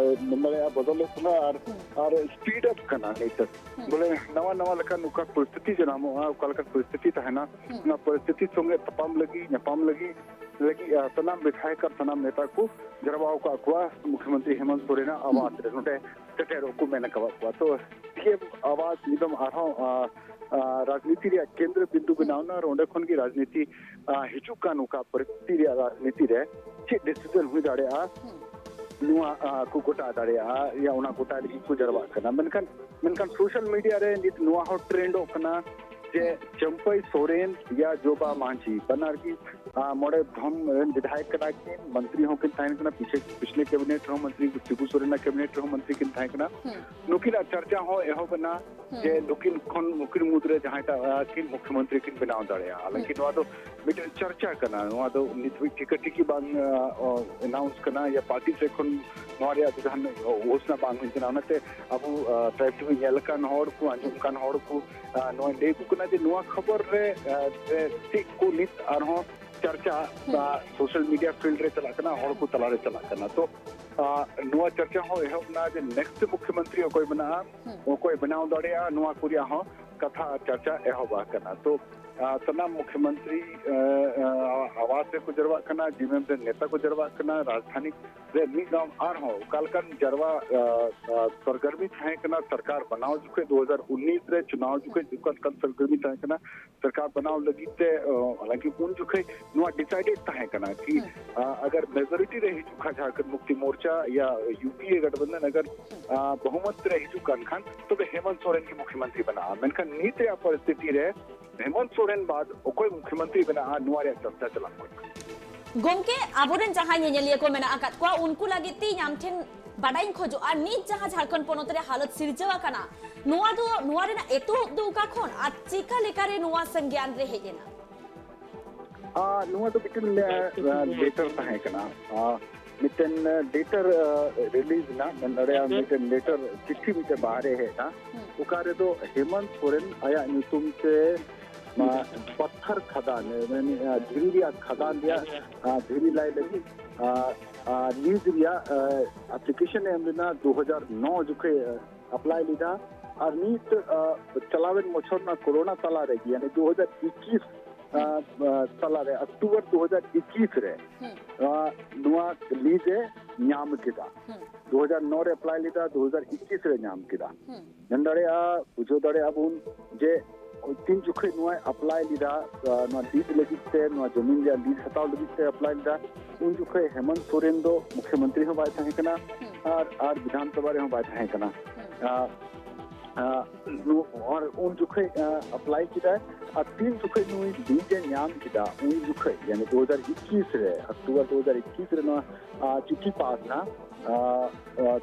ᱢᱮᱱ ᱫᱟᱲᱮᱭᱟᱜᱼᱟ ᱵᱚᱫᱚᱞᱚᱜ ᱠᱟᱱᱟ ᱟᱨ ᱦᱩᱸ᱾ ᱟᱨ ᱥᱯᱤᱰ ᱟᱯ ᱠᱟᱱᱟ ᱱᱤᱛᱚᱜ᱾ ᱦᱩᱸ᱾ ᱵᱚᱞᱮ ᱱᱟᱣᱟ ᱱᱟᱣᱟ ᱞᱮᱠᱟᱱ ᱚᱠᱟ ᱯᱚᱨᱤᱥᱛᱷᱤᱛᱤ ᱡᱟᱱᱟᱢᱚᱜᱼᱟ, ᱚᱠᱟ ᱞᱮᱠᱟᱱ ᱯᱚᱨᱤᱥᱛᱷᱤᱛᱤ ᱛᱟᱦᱮᱱᱟ, ᱦᱩᱸ᱾ ᱚᱱᱟ ᱯᱚᱨᱤᱥᱛᱷᱤᱛᱤ ᱥᱚᱸᱜᱮ ᱛᱟᱯᱟᱢ ᱞᱟᱹᱜᱤᱫ, ᱧᱟᱯᱟᱢ ᱞᱟᱹᱜᱤᱫ ᱞᱟᱹᱜᱤᱫ ᱟᱨ ᱥᱟᱱᱟᱢ ᱵᱤᱫᱷᱟᱭᱚᱠ ᱟᱨ ᱥᱟᱱᱟᱢ ᱱᱮᱛᱟ ᱠᱚ ᱡᱟᱨᱣᱟ ᱟᱠᱟᱫ ᱠᱚᱣᱟ ᱢᱩᱠᱷᱭᱚᱢᱚᱱᱛᱨᱤ ᱦᱮᱢᱚᱱᱛ ᱥᱚᱨᱮᱱᱟᱜ ᱦᱩᱸ᱾ ᱟᱵᱟᱥ ᱨᱮ᱾ ᱱᱚᱰᱮ ᱥᱮᱴᱮᱨᱚᱜ ᱠᱚ ᱢᱮᱱ ᱟᱠᱟᱫ ᱠᱚᱣᱟ᱾ ᱛᱚ ᱯᱤ ᱮᱢ ᱟᱵᱟᱥ ᱱᱤᱛᱚᱝ ᱟᱨᱦᱚᱸ ᱟ, ᱟ, ᱨᱟᱡᱽᱱᱤᱛᱤ ᱨᱮᱭᱟᱜ ᱠᱮᱱᱫᱨᱚ ᱵᱤᱱᱫᱩ ᱵᱮᱱᱟᱣ ᱮᱱᱟ ᱟᱨ ᱚᱸᱰᱮ ᱠᱷᱚᱱ ᱜᱮ ᱨᱟᱡᱽᱱᱤᱛᱤ ᱟ, ᱦᱤᱡᱩᱜ ᱠᱟᱱ ᱚᱠᱟ ᱯᱚᱨᱤᱥᱛᱷᱤᱛᱤ ᱨᱮᱭᱟᱜ ᱨᱟᱡᱽᱱᱤᱛᱤ ᱨᱮ ᱪᱮᱫ ᱰᱤᱥᱤᱡᱚᱱ ᱦᱩᱭ ᱫᱟᱲᱮᱭᱟᱜᱼᱟ, ᱦᱩᱸ᱾ ᱱᱚᱣᱟ ᱟ, ᱠᱚ ᱜᱚᱴᱟ ᱫᱟᱲᱮᱭᱟᱜᱼᱟ ᱭᱟ ᱚᱱᱟ ᱜᱚᱴᱟ ᱞᱟᱹᱜᱤᱫ ᱠᱚ ᱡᱟᱨᱣᱟᱜ ᱠᱟᱱᱟ᱾ ᱢᱮᱱᱠᱷᱟᱱ ᱢᱮᱱᱠᱷᱟᱱ ᱥᱳᱥᱟᱞ ᱢᱤᱰᱤᱭᱟ ᱨᱮ ᱱᱤᱛ ᱱᱚᱣᱟ ᱦᱚᱸ ᱴᱨᱮᱱᱰᱚᱜ ᱠᱟᱱᱟ ᱡᱮ ᱪᱟᱢᱯᱟᱭ ᱥᱚᱨᱮᱱ ᱭᱟ ᱡᱳᱵᱟ ᱢᱟᱹᱡᱷᱤ ᱵᱟᱱᱟᱨ ᱜᱮ ᱟ, ᱢᱚᱬᱮ ᱫᱷᱚᱢ ᱨᱮᱱ ᱵᱤᱫᱷᱟᱭᱚᱠ ᱠᱟᱱᱟ ᱠᱤᱱ, ᱢᱚᱱᱛᱨᱤ ᱦᱚᱸ ᱠᱤᱱ ᱛᱟᱦᱮᱸ ᱠᱟᱱᱟ, ᱯᱤᱪᱷᱮ ᱯᱤᱪᱷᱞᱮ ᱠᱮᱵᱤᱱᱮᱴ ᱨᱮᱦᱚᱸ ᱢᱚᱱᱛᱨᱤ, ᱥᱤᱵᱩ ᱥᱚᱨᱮᱱᱟᱜ ᱠᱮᱵᱤᱱᱮᱴ ᱨᱮᱦᱚᱸ ᱢᱚᱱᱛᱨᱤ ᱠᱤᱱ ᱛᱟᱦᱮᱸ ᱠᱟᱱᱟ᱾ ᱦᱩᱸ᱾ ᱱᱩᱠᱤᱱᱟᱜ ᱪᱟᱨᱪᱟ ᱦᱚᱸ ᱮᱦᱚᱵ ᱮᱱᱟ ᱦᱩᱸ᱾ ᱡᱮ ᱱᱩᱠᱤᱱ ᱠᱷᱚᱱ, ᱱᱩᱠᱤᱱ ᱢᱩᱫᱽᱨᱮ ᱡᱟᱦᱟᱸᱭᱴᱟᱜ, ᱟ, ᱠᱤᱱ ᱢᱩᱠᱷᱭᱚᱢᱚᱱᱛᱨᱤ ᱠᱤᱱ ᱵᱮᱱᱟᱣ ᱫᱟᱲᱮᱭᱟᱜᱼᱟ᱾ ᱦᱩᱸ᱾ ᱦᱟᱞᱟᱝᱠᱤ ᱱᱚᱣᱟ ᱫᱚ ᱢᱤᱫᱴᱮᱱ ᱪᱟᱨᱪᱟ ᱠᱟᱱᱟ, ᱱᱚᱣᱟ ᱫᱚ ᱱᱤᱛ ᱦᱟᱹᱵᱤᱡ ᱴᱷᱤᱠᱟᱹ ᱴᱷᱤᱠᱤ ᱵᱟᱝ, ᱟ, ᱚ, ᱟᱱᱟᱣᱩᱱᱥ ᱠᱟᱱᱟ ᱭᱟ ᱯᱟᱨᱴᱤ ᱥᱮᱫ ᱠᱷᱚᱱ ᱱᱚᱣᱟ ᱨᱮᱭᱟᱜ ᱡᱟᱦᱟᱱ ᱜᱷᱳᱥᱱᱟ ᱵᱟᱝ ᱦᱩᱭ ᱠᱟᱱᱟ᱾ ᱚᱱᱟᱛᱮ ᱟᱵᱚ, ᱟ, ᱴᱨᱟᱭᱤᱵᱽ ᱴᱤᱵᱷᱤ ᱧᱮᱞ ᱟᱠᱟᱱ ᱦᱚᱲ ᱠᱚ, ᱟᱸᱡᱚᱢ ᱟᱠᱟᱱ ᱦᱚᱲ ᱠᱚ, ᱟ, ᱱᱚᱣᱟ ᱞᱟᱹᱭ ᱟᱠᱚ ᱠᱟᱱᱟ ᱡᱮ ᱱᱚᱣᱟ ᱠᱷᱚᱵᱚᱨ ᱨᱮ, ᱟ, ᱨᱮ ᱪᱮᱫ ᱠᱚ ᱱᱤᱛ ᱟᱨᱦᱚᱸ ᱪᱟᱨᱪᱟ, ᱦᱩᱸ᱾ ᱟ, ᱥᱳᱥᱟᱞ ᱢᱤᱰᱤᱭᱟ ᱯᱷᱤᱞᱰ ᱨᱮ ᱪᱟᱞᱟᱜ ᱠᱟᱱᱟ, ᱦᱚᱲ ᱠᱚ ᱛᱟᱞᱟᱨᱮ ᱪᱟᱞᱟᱜ ᱠᱟᱱᱟ᱾ ᱛᱚ, ᱟ, ᱱᱚᱣᱟ ᱪᱟᱨᱪᱟ ᱦᱚᱸ ᱮᱦᱚᱵ ᱮᱱᱟ ᱡᱮ ᱱᱮᱠᱥᱴ ᱢᱩᱠᱷᱭᱚᱢᱚᱱᱛᱨᱤ ᱚᱠᱚᱭ ᱢᱮᱱᱟᱜᱼᱟ, ᱦᱩᱸ᱾ ᱚᱠᱚᱭ ᱵᱮᱱᱟᱣ ᱫᱟᱲᱮᱭᱟᱜᱼᱟ, ᱱᱚᱣᱟ ᱠᱚ ᱨᱮᱭᱟᱜ ᱦᱚᱸ ᱠᱟᱛᱷᱟ ᱟᱨ ᱪᱟᱨᱪᱟ ᱮᱦᱚᱵ ᱟᱠᱟᱱᱟ᱾ ᱛᱚ, ᱟ, ᱥᱟᱱᱟᱢ ᱢᱩᱠᱷᱭᱚᱢᱚᱱᱛᱨᱤ, ᱟ, ᱟ, ᱟᱵᱟᱥ ᱨᱮᱠᱚ ᱡᱟᱨᱣᱟᱜ ᱠᱟᱱᱟ, ᱡᱤᱢᱮᱢ ᱨᱮᱱ ᱱᱮᱛᱟ ᱠᱚ ᱡᱟᱨᱣᱟᱜ ᱠᱟᱱᱟ, ᱨᱟᱡᱽᱫᱷᱟᱱᱤ ᱨᱮ ᱢᱤᱫ ᱫᱚᱢ ᱟᱨᱦᱚᱸ ᱚᱠᱟ ᱞᱮᱠᱟᱱ ᱡᱟᱨᱣᱟ, ᱟ, ᱟ, ᱥᱚᱨᱜᱚᱨᱢᱤ ᱛᱟᱦᱮᱸ ᱠᱟᱱᱟ ᱥᱚᱨᱠᱟᱨ ᱵᱮᱱᱟᱣ ᱡᱚᱠᱷᱚᱡ ᱫᱩ ᱦᱟᱡᱟᱨ ᱩᱱᱤᱥ ᱨᱮ ᱪᱩᱱᱟᱣ ᱡᱚᱠᱷᱚᱡ ᱚᱠᱟ ᱞᱮᱠᱟᱱ ᱥᱚᱨᱜᱚᱨᱢᱤ ᱛᱟᱦᱮᱸ ᱠᱟᱱᱟ ᱥᱚᱨᱠᱟᱨ ᱵᱮᱱᱟᱣ ᱞᱟᱹᱜᱤᱫ ᱛᱮ, ᱟ, ᱦᱟᱞᱟᱝᱠᱤ ᱩᱱ ᱡᱚᱠᱷᱚᱡ ᱱᱚᱣᱟ ᱰᱤᱥᱟᱭᱰᱮᱰ ᱛᱟᱦᱮᱸ ᱠᱟᱱᱟ ᱠᱤ, ᱦᱩᱸ᱾ ᱟ, ᱟᱜᱟᱨ ᱢᱮᱡᱚᱨᱤᱴᱤ ᱨᱮ ᱦᱤᱡᱩᱜ ᱠᱷᱟᱱ ᱡᱷᱟᱨᱠᱷᱚᱸᱰ ᱢᱩᱠᱛᱤ ᱢᱳᱨᱪᱟ ᱭᱟ ᱭᱩ ᱯᱤ ᱮ ᱜᱟᱴᱷᱵᱚᱱᱫᱷᱚᱱ ᱟᱜᱟᱨ, ᱟ, ᱵᱚᱦᱩᱢᱚᱛ ᱨᱮ ᱦᱤᱡᱩᱜ ᱠᱟᱱ ᱠᱷᱟᱱ ᱛᱚᱵᱮ ᱦᱮᱢᱚᱱᱛ ᱥᱚᱨᱮᱱ ᱜᱮ ᱢᱩᱠᱷᱭᱚᱢᱚᱱᱛᱨᱤ ᱵᱮᱱᱟᱜᱼᱟ᱾ ᱢᱮᱱᱠᱷᱟᱱ ᱱᱤᱛ ᱨᱮᱭᱟᱜ ᱯᱚᱨᱤᱥᱛᱷᱤᱛᱤ ᱨᱮ ᱦᱮᱢᱚᱱᱛ ᱥᱚᱨᱮᱱ ᱵᱟᱫ ᱚᱠᱚᱭ ᱢᱩᱠᱷᱭᱚᱢᱚᱱᱛᱨᱤ ᱵᱮᱱᱟᱜᱼᱟ, ᱱᱚᱣᱟ ᱨᱮᱭᱟᱜ ᱪᱟᱨᱪᱟ ᱪᱟᱞᱟᱜ ᱠᱟᱱᱟ᱾ ᱜᱚᱢᱠᱮ, ᱟᱵᱚᱨᱮᱱ ᱡᱟᱦᱟᱸᱭ ᱧᱮᱧᱮᱞᱤᱭᱟᱹ ᱠᱚ ᱢᱮᱱᱟᱜ ᱟᱠᱟᱫ ᱠᱚᱣᱟ, ᱩᱱᱠᱩ ᱞᱟᱹᱜᱤᱫ ᱛᱮ ᱤᱧ ᱟᱢ ᱴᱷᱮᱱ ᱵᱟᱰᱟᱭ ᱤᱧ ᱠᱷᱚᱡᱚᱜᱼᱟ, ᱱᱤᱛ ᱡᱟᱦᱟᱸ ᱡᱷᱟᱲᱠᱷᱚᱸᱰ ᱯᱚᱱᱚᱛ ᱨᱮ ᱦᱟᱞᱚᱛ ᱥᱤᱨᱡᱟᱹᱣ ᱟᱠᱟᱱᱟ, ᱱᱚᱣᱟ ᱫᱚ, ᱱᱚᱣᱟ ᱨᱮᱱᱟᱜ ᱮᱛᱚᱦᱚᱵ ᱫᱚ ᱚᱠᱟ ᱠᱷᱚᱱ ᱟᱨ ᱪᱤᱠᱟ ᱞᱮᱠᱟᱨᱮ ᱱᱚᱣᱟ ᱥᱟᱝᱜᱮᱭᱟᱱ ᱨᱮ ᱦᱮᱡ ᱮᱱᱟ? ᱟ, ᱱᱚᱣᱟ ᱫᱚ ᱢᱤᱫᱴᱮᱱ, ᱟ, ᱟ, ᱞᱮᱴᱟᱨ ᱛᱟᱦᱮᱸ ᱠᱟᱱᱟ᱾ ᱟ, ᱢᱤᱫᱴᱮᱱ ᱞᱮᱴᱟᱨ ᱨᱤᱞᱤᱡᱽ ᱮᱱᱟ, ᱢᱮᱱ ᱫᱟᱲᱮᱭᱟᱜᱼᱟ ᱢᱤᱫᱴᱮᱱ ᱞᱮᱴᱟᱨ, ᱪᱤᱴᱷᱤ ᱢᱤᱫᱴᱮᱱ ᱵᱟᱦᱨᱮ ᱦᱮᱡ ᱮᱱᱟ᱾ ᱚᱠᱟ ᱨᱮᱫᱚ ᱦᱮᱢᱚᱱᱛ ᱥᱚᱨᱮᱱ ᱟᱭᱟᱜ ᱧᱩᱛᱩᱢ ᱛᱮ ᱱᱚᱣᱟ ᱯᱟᱛᱷᱟᱨ ᱠᱷᱟᱫᱟᱱ, ᱢᱟᱱᱮ, ᱫᱷᱤᱨᱤ ᱨᱮᱭᱟᱜ ᱠᱷᱟᱫᱟᱱ ᱨᱮᱭᱟᱜ ᱫᱷᱤᱨᱤ ᱞᱟᱭ ᱞᱟᱹᱜᱤᱫ ᱞᱤᱡᱽ ᱨᱮᱭᱟᱜ ᱟᱯᱞᱤᱠᱮᱥᱚᱱ ᱮ ᱮᱢ ᱞᱮᱱᱟ ᱫᱩ ᱦᱟᱡᱟᱨ ᱱᱚ ᱡᱚᱠᱷᱮᱡ ᱟᱯᱞᱟᱭ ᱞᱮᱫᱟ᱾ ᱟᱨ ᱱᱤᱛ ᱪᱟᱞᱟᱣᱮᱱ ᱵᱚᱪᱷᱚᱨ ᱨᱮᱱᱟᱜ ᱠᱳᱨᱳᱱᱟ ᱛᱟᱞᱟ ᱨᱮᱜᱮ, ᱭᱟᱱᱤ ᱫᱩ ᱦᱟᱡᱟᱨ ᱤᱠᱤᱥ ᱛᱟᱞᱟᱨᱮ, ᱚᱠᱴᱳᱵᱚᱨ ᱫᱩ ᱦᱟᱡᱟᱨ ᱤᱠᱤᱥ ᱨᱮ ᱱᱚᱣᱟ ᱞᱤᱡᱽ ᱮ ᱧᱟᱢ ᱠᱮᱫᱟ᱾ ᱫᱩ ᱦᱟᱡᱟᱨ ᱱᱚ ᱨᱮ ᱟᱯᱞᱟᱭ ᱞᱮᱫᱟ, ᱫᱩ ᱦᱟᱡᱟᱨ ᱤᱠᱤᱥ ᱨᱮ ᱧᱟᱢ ᱠᱮᱫᱟ᱾ ᱢᱮᱱ ᱫᱟᱲᱮᱭᱟᱜᱼᱟ, ᱵᱩᱡᱷᱟᱹᱣ ᱫᱟᱲᱮᱭᱟᱜᱼᱟ ᱵᱚᱱ ᱡᱮ ᱛᱤᱱ ᱡᱚᱠᱷᱚᱱ ᱱᱚᱣᱟᱭ ᱟᱯᱞᱟᱭ ᱞᱮᱫᱟ, ᱱᱚᱣᱟ ᱞᱤᱡᱽ ᱞᱟᱹᱜᱤᱫ ᱛᱮ, ᱱᱚᱣᱟ ᱡᱚᱢᱤᱱ ᱨᱮᱭᱟᱜ ᱞᱤᱡᱽ ᱦᱟᱛᱟᱣ ᱞᱟᱹᱜᱤᱫ ᱛᱮ ᱟᱯᱞᱟᱭ ᱞᱮᱫᱟ, ᱩᱱ ᱡᱚᱠᱷᱚᱱ ᱦᱮᱢᱚᱱᱛ ᱥᱚᱨᱮᱱ ᱫᱚ ᱢᱩᱠᱷᱭᱚᱢᱚᱱᱛᱨᱤ ᱦᱚᱸ ᱵᱟᱭ ᱛᱟᱦᱮᱸ ᱠᱟᱱᱟ ᱟᱨ ᱟᱨ ᱵᱤᱫᱷᱟᱱ ᱥᱚᱵᱷᱟ ᱨᱮᱦᱚᱸ ᱵᱟᱭ ᱛᱟᱦᱮᱸ ᱠᱟᱱᱟ᱾ ᱟᱨ ᱩᱱ ᱡᱚᱠᱷᱚᱱ ᱟᱯᱞᱟᱭ ᱠᱮᱫᱟᱭ ᱟᱨ ᱛᱤᱱ ᱡᱚᱠᱷᱚᱱ ᱱᱩᱭ ᱞᱤᱡᱽ ᱮ ᱧᱟᱢ ᱠᱮᱫᱟ, ᱩᱱ ᱡᱚᱠᱷᱚᱱ, ᱭᱟᱱᱤ ᱫᱩ ᱦᱟᱡᱟᱨ ᱤᱠᱤᱥ ᱨᱮ, ᱚᱠᱴᱳᱵᱚᱨ ᱫᱩ ᱦᱟᱡᱟᱨ ᱤᱠᱤᱥ ᱨᱮ ᱱᱚᱣᱟ ᱪᱤᱴᱷᱤ ᱯᱟᱥ ᱮᱱᱟ